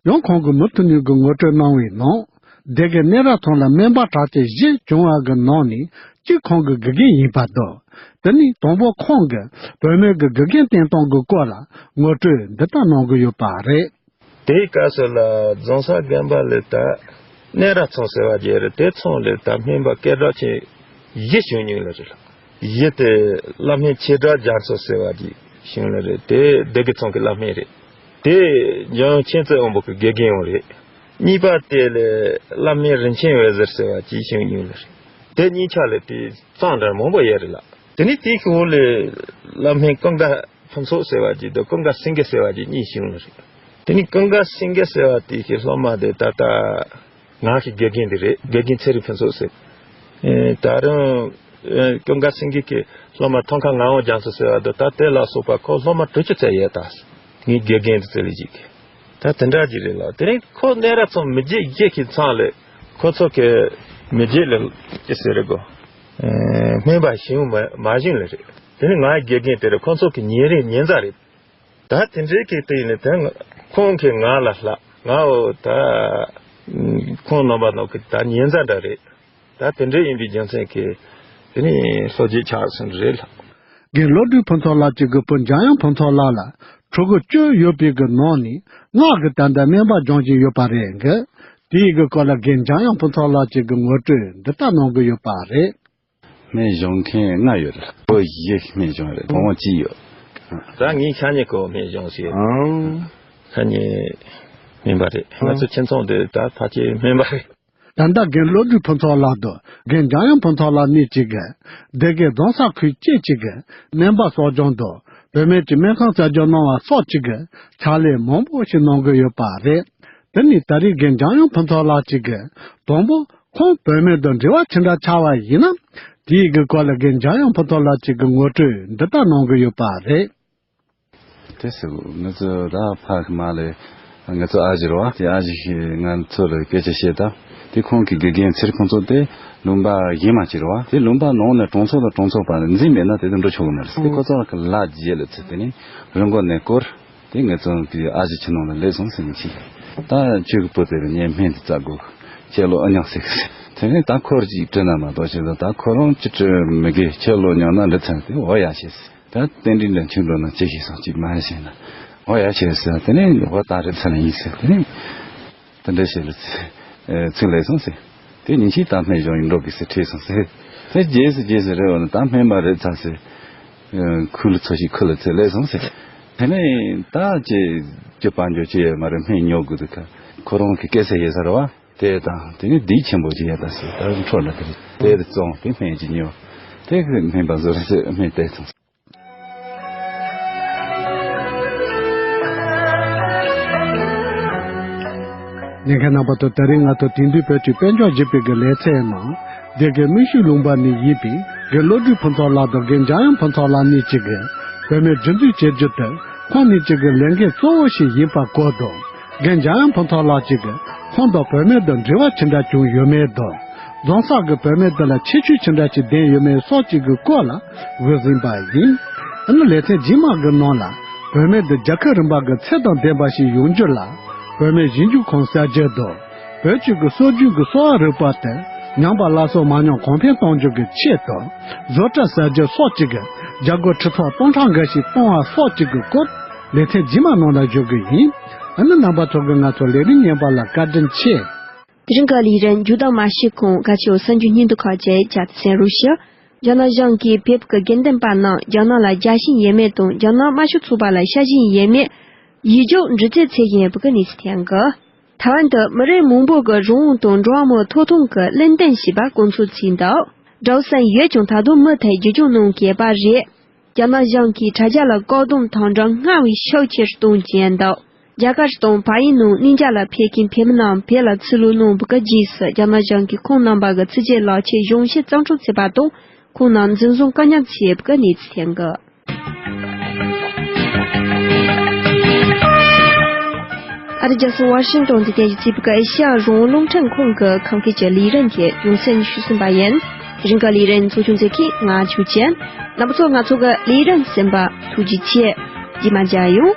ཡང་ཁོང་གིས་མུ་མཐུད་ནས་གི་ངོ་སྤྲོད་གནང་བའི་ནང་། སྡེ་དགེ་སྣེ་ར་ཚང་ལ་སྨན་པ་གྲགས་ཅན་བཞི་བྱུང་བ་གི་ནང་ནས་གཅིག་ཁོང་གི་དགེ་རྒན་ཡིན་པ་དང་། དེ་ནས་དང་པོ་ཁོང་གིས་བུད་མེད་ཀྱི་དགེ་རྒན་བསྟེན་སྟངས་ཀྱི་སྐོར་ལ་ངོ་སྤྲོད་འདི་ལྟར་གནང་གི་ཡོད་པ་རེད། དེའི་སྐབས་སུ་ལ་རྫོང་གསར་དགོན་པ་ལ་ད་སྣེ་ར་ཚང་ཟེར་བ་ཅིག་རེད། དེ་ཚང་ལ་ད་སྨན་པ་སྐད་གྲགས་ཅན་བཞི་བྱུང་མྱོང་ལ་རེད། བཞི་དེ་བླ་སྨན་ཆོས་གྲགས་རྒྱ་མཚོ་ཟེར་བ་ཅིག་བྱུང་ལ་རེད། དེ་སྡེ་དགེ་ཚང་གི་བླ་སྨན་རེད། དེ་འཇམ་དབྱངས་མཁྱེན་བརྩེ་དབང་པོ་གི་དགེ་རྒན་ཡང་རེད། གཉིས་པ་དེ་ལ་བླ་སྨན་རིན་ཆེན་འོད་ཟེར་ཟེར་བ་ཅིག་བྱུང་མྱོང་ལ་རེད། དེ་གཉིས་ཆ་ལ་དེ་གཙང་སྦྲ་མང་པོ་ཡོད་རེད་ལ། དེ་ནས་དེའི་འོག་ལ་བླ་སྨན་ཀུན་དགའ་ཕུན་ཚོགས་ཟེར་བ་ཅིག་དང་ཀུན་དགའ་སེང་གེ་ཟེར་བ་ཅིག་གཉིས་བྱུང་ལ་རེད། དེ་ནས་ཀུན་དགའ་སེང་གེ་ཟེར་བ་དེ་གི་སློབ་མ་དེ་ད་ལྟ་ང་གི་དགེ་རྒན་དེ་རེད། དགེ་རྒན་ཚེ་རིང་ཕུན་ཚོགས་ཟེར། ཨེ་ད་རུང་ཨེ་ཀུན་དགའ་སེང་གེ་གི་སློབ་མ་ཐང་ཁ་ངག་དབང་རྒྱ་མཚོ་ཟེར་བ་དང་ད་དེ་ལ་སོགས་པ་ཁོ་སློབ་མ་དྲུག་ཅུ་ཙམ་ཡོད་ད། ངའི་དགེ་རྒན་དེ་ཚོ་ལ་ཅིག་གི་ད་དེ་འདྲ་ཅིག་རེད་ལ། དེ་རིང་ཁོ་སྣེ་ར་ཚང་མི་རྗེ་བཞི་གི་ཚང་ལ་ཁོ་ཚོ་གི་མི་རྗེ་ལ་ཅི་ཟེར་རེད་གོ། ཨེ་སྨན་པ་བྱུང་མ་མ་བྱུང་ལ་རེད། དེ་ནི་ངའི་དགེ་རྒན་དེ་རེད། ཁོ་ཚོ་གི་ཉེ་རིང་ཉེ་མཛའ་རེད། ད་དེ་འདྲའི་གི་སྟེང་ནས་དེ་ཁོང་གིས་ང་ལ་ལྷག་ང་འོ་ད་ཁོང་རྣམ་པ་ནང་གི་ད་ཉེ་མཛའ་འདྲ་རེད། ད་དེ་འདྲ་ཡིན་པའི་རྒྱུ་མཚན་གྱིས་དེ་ནི་ལྷོ་རྒྱུད་ཆགས་སོང་རེད་ལ། རྒན་བློ་གྲོས་ཕུན་ཚོགས་ལགས་ཀྱི་གི་སྤུན་འཇམ་དབྱངས་ཕུན་ཚོགས་ལགས་ལ་ཕྲུ་གུ་བཅུ་ཡོད་པའི་གི་ནང་ནས་ལྔ་གི་ད་ལྟ་སྨན་པ་སྦྱང་བཞིན་ཡོད་པ་རེད་གི། དེའི་གི་སྐོར་ལ་རྒན་འཇམ་དབྱངས་ཕུན་ཚོགས་ལགས་ཀྱི་གི་ངོ་སྤྲོད་འདི་ལྟར་གནང་གི་ཡོད་པ་རེད། སྨན་སྦྱོང་མཁན་ལྔ་ཡོད་རེད། བུ་བཞི་སྨན་སྦྱོང་རེད། བུ་མོ་གཅིག་ཡོད། ད་ངའི་ཤ་ཉེ་ཁོ་སྨན་སྦྱོང་ཞིག་ཨང་། ཤ་ཉེ་སྨན་པ་རེད། ང་ཚོ་ཁྱིམ་ཚང་འདི་ད་ཕལ་ཆེར་སྨན་པ་རེད། ད་ལྟ་རྒན་བློ་གྲོས་ཕུན་ཚོགས་ལགས་དང་རྒན་འཇམ་དབྱངས་ཕུན་ཚོགས་ལགས་གཉིས་ཀྱིས་གི་སྡེ་དགེ་རྫོང་ས་ཁུལ་བཅས་ཀྱི་གི་སྨན་པ་གསོ་སྦྱོང་དང་ བུད་མེད་ཀྱི་སྨན་ཁང་གསར་འཇོག་གནང་བ་སོགས་ཀྱི་གི་ཕྱག་ལས་མང་པོ་ཞིག་གནང་གི་ཡོད་པ་རེད། དེ་ནས་ད་རེས་རྒན་འཇམ་དབྱངས་ཕུན་ཚོགས་ལགས་ཀྱིས་གི་དང་པོ་ཁོང་བུད་མེད་དང་འབྲེལ་བ་ཇི་འདྲ་ཆགས་པ་ཡིན་ན། དེའི་གི་སྐོར་ལ་རྒན་འཇམ་དབྱངས་ཕུན་ཚོགས་ལགས་ཀྱིས་གི་ངོ་སྤྲོད་འདི་ལྟར་གནང་གི་ཡོད་པ་རེད། དེ་ཟེར་ང་ཚོ་ད་ཕ་གི་མ་ལས་ང་ཚོ་ཨ་ཞེ་རེད་བ། དེ་ཨ་ཞེ་ཞིག་ང་ཚོ་ལ་སྐད་ཆ་བཤད་ད། དེ་ཁོང་གི་དགེ་རྒན་ཚེ་རིང་ཕུན་ཚོགས་དེ་ལུང་པ་གཞན་མ་ཅིག་རེད་བ། དེ་ལུང་པ་ནང་ནས་གྲོང་ཚོ་དང་གྲོང་ཚོ་བར་འཛིང་མེད་ན་དེ་དུ་འགྲོ་ཆོག་གི་མ་རེད། དེ་ཁོ་ཚོ་གི་ལ་རྗེས་ལ་ཚེ་དེ་ནས་རི་མགོ་ནས་སྐོར། དེ་ངེད་ཚོ་གི་ཨ་ཞེ་ཁྱིམ་ནང་ལ་སླེབས་སོང་ཟེར་ནས་ཕྱིན། ད་ཁྱོད་ཀྱི་བུ་དེ་ལ་ངས་སྨན་དེ་བཙལ་དགོས། ཁྱེད་ལོ་ཨ་ཉག་ཟེར་གི་ཟེར། དེ་ནས་ད་ཁོར་ཅིག་དྲིས་ན་མ་གཏོགས་བྱས་ད་ད་ཁོ་རང་ཅི་དྲི་མི་དགོས། ཁྱེད་ལོ་ཉག་ན་འདྲི་ཚར་དེ་འོ་ཡ་བྱས་ཟེར། ད་རྟེན་འབྲེལ་འདྲ་ཁྱོད་འགྲོ་ན་ཅི་ཤེས་སོང་ཅིག་མ་ཤེས་ན། འོ་ཡ་བྱས་ཟེར། དེ་ནས་འོ་ད་རེད་ཚར་ཡིན་ཟེར། དེ་ནས་དེ་འདྲ་བྱས་ལ་ཚིག་ལས་སོང་ཟེར། དེ་ཉིན་ཤིག་ད་སྨན་གཞུང་ཡིན་འགྲོ་གི་ཟེར་ཁྲིད་སོང་ཟེར། དེ་རྗེས་སུ་རྗེས་སུ་རེད་འོ་ན་ད་སྨན་མ་རེད་ཚར་ཟེར། ཁུ་ལ་ཚོ་ཞིག་ཁུ་ལ་ཚེ་ལས་སོང་ཟེར། དེ་ནས་ད་ཅེ་ཅེ་དཔལ་འབྱོར་ཅེ་ཡོད་མ་རེད། སྨན་ཉོ་དགོས་འདུག་ག་ཁོ་རང་གི་སྐད་ཆ་ཡོད་ས་རེད་བ། དེ་དང་དེ་ནས་སྡིག་ཆེན་པོ་ཅིག་ཡོད་ད་ཟེར། ད་འཕྲོ་ལ་དེ་དེ་རེད་བཙོང་དེ་སྨན་ཅིག་ཉོ། དེ་གི་སྨན་པ་བཟོ་རེད་ཟེར་སྨན་བལྟས་སོང་། ཉན་མཁན་རྣམ་པ་ཚོ་ད་རིང་ང་ཚོ་དེང་དུས་བོད་ཀྱི་དཔལ་འབྱོར་ཞེས་པའི་གི་ལེ་ཚན་ནང་། སྡེ་དགེ་སྨན་ཤུལ་ལུང་པ་ནས་ཡིན་པའི་དགེ་བློ་གྲོས་ཕུན་ཚོགས་ལགས་དང་རྒན་འཇམ་དབྱངས་ཕུན་ཚོགས་ལགས་གཉིས་ཀྱིས་གི་བུད་མེད་སྒྱུ་རྩལ་བྱེད་རྒྱུ་དེ་ཁོང་གཉིས་ཀྱི་གི་ལས་འགན་གཙོ་བོ་ཞིག་ཡིན་པ་སྐོར་དང་། རྒན་འཇམ་དབྱངས་ཕུན་ཚོགས་ལགས་ཀྱིས་གི་ཁོང་དང་བུད་མེད་དང་འབྲེལ་བ་ཅི་འདྲ་བྱུང་ཡོད་མེད་དང་། རྫོང་སར་གི་བུད་མེད་དེ་ལ་ཁྱད་ཆོས་ཅི་འདྲ་ཞིག་ལྡན་ཡོད་མེད་སོགས་ཀྱི་གི་སྐོར་ལ་འགོད་ཟིན་པ་ཡིན། ཨ་ནི་ལེ་ཚན་རྗེས་མ་གི་ནང་ལ་བུད་མེད་དེ་རྒྱལ་ཁབ་རིམ་པ་གི་ཚད་དང་ལྡན་པ་ཞིག་ཡོང་རྒྱུ་ལ་བུད་མེད་ཞིབ་འཇུག་ཁང་གསར་བརྗེ་དང་། བོད་ཀྱི་གི་སྲོལ་རྒྱུན་གྱི་གསོ་བ་རིག་པ་དེ་ཉམས་པ་སླར་གསོ་མ་ཉམས་གོང་འཕེལ་གཏོང་རྒྱུ་གི་ཆེད་དུ་བཟོ་གྲྭ་གསར་བརྗེ་སོགས་ཀྱི་གི་རྒྱ་སྒོར་ཁྲི་ཚོ་སྟོང་ཕྲག་འགའ་ཞིག་གཏོང་བ་སོགས་ཀྱི་གི་སྐོར་ལེ་ཚན་རྗེས་མ་ནང་ལ་བརྗོད་གི་ཡིན། ཨ་ནི་རྣམ་པ་ཚོ་གི་ང་ཚོ་ལས་རིམ་ཉན་པ་ལ་བཀའ་དྲིན་ཆེ། དེ་རིང་གི་ལས་རིམ་མཇུག་བསྡོམས་མ་བྱས་གོང་གལ་ཆེ་བ་གསར་འགྱུར་སྙིང་བསྡུས་ཁག་བཅས་བཅར་ཏེ་གསན་རོགས་ཞུ། རྒྱ་ནག་གཞུང་གིས་བོད་ཀྱི་དགེ་འདུན་པ་རྣམས་རྒྱ་ནག་ལ་རྒྱལ་ཞེན་ཡོད་མེད་དང་རྒྱ་ནག་དམར་ཤོག་ཚོགས་པ་ལ་ཤ་ཞེན་ཡོད་མེད་ཡིད་འཇོག་འདྲི་རྩད་བྱེད་བཞིན་ཡོད་པའི་གནས་ཚུལ་ཐོན་གི། ཐའེ་ཝན་དུ་མི་རིགས་མང་པོ་གི་རང་དབང་དང་འགྲོ་བ་མིའི་ཐོབ་ཐང་གི་ལུང་འདྲེན་བྱས་པ་སྐོང་ཚོགས་བྱས་འདུག། སྒྲོག་སྲན་ཡོད་ཀྱང་ད་དུང་མུ་མཐུད་རྒྱུན་སྐྱོང་གནང་དགོས་པ་རེད། རྒྱ་ནག་གཞུང་གིས་དྲ་རྒྱ་ལ་བཀག་སྡོམ་དང་སྦྲགས་སྔར་བས་ཤུགས་ཆེར་གཏོང་གི་ཡོད་འདུག། རྒྱ་གར་དང་བལ་ཡུལ་ནང་གནས་མཇལ་ལ་ཕེབས་མཁན་བོད་མི་རྣམས་བོད་ལ་ཚུར་ལོག་གནང་བའི་རྗེས་སུ་རྒྱ་ནག་གཞུང་གིས་ཁོང་རྣམ་པ་གི་ཚུར་སྐྱེལ་ལག་ཆས་གཞུང་བཞེས་གཙང་སྦྲ་བྱས་པ་དང་ཁོང་རྣམས་འཛིན་བཟུང་བཀག་ཉར་བྱས་པའི་གནས་ཚུལ་ཐོན་གི། ཨ་རིའི་རྒྱལ་ས་ཝ་ཤིང་ཏོན་དུ་རྟེན་གཞི་བྱས་པའི་ཨེ་ཤ་ཡ་རང་དབང་རླུང་འཕྲིན་ཁང་གི་ཁམས་སྐད་ཀྱི་ལས་རིམ་གྱི་རྒྱུན་གསན་ཞུས་ཟིན་པ་ཡིན། དེ་རིང་གི་ལས་རིམ་གཙོ་སྐྱོང་མཛད་མཁན་ང་ཆོས་ཅན། རྣམ་པ་ཚོ་ང་ཚོ་གི་ལས་རིམ་གསན་པར་ཐུགས་རྗེ་ཆེ། རྗེས་མ་མཇལ་ཡོང་།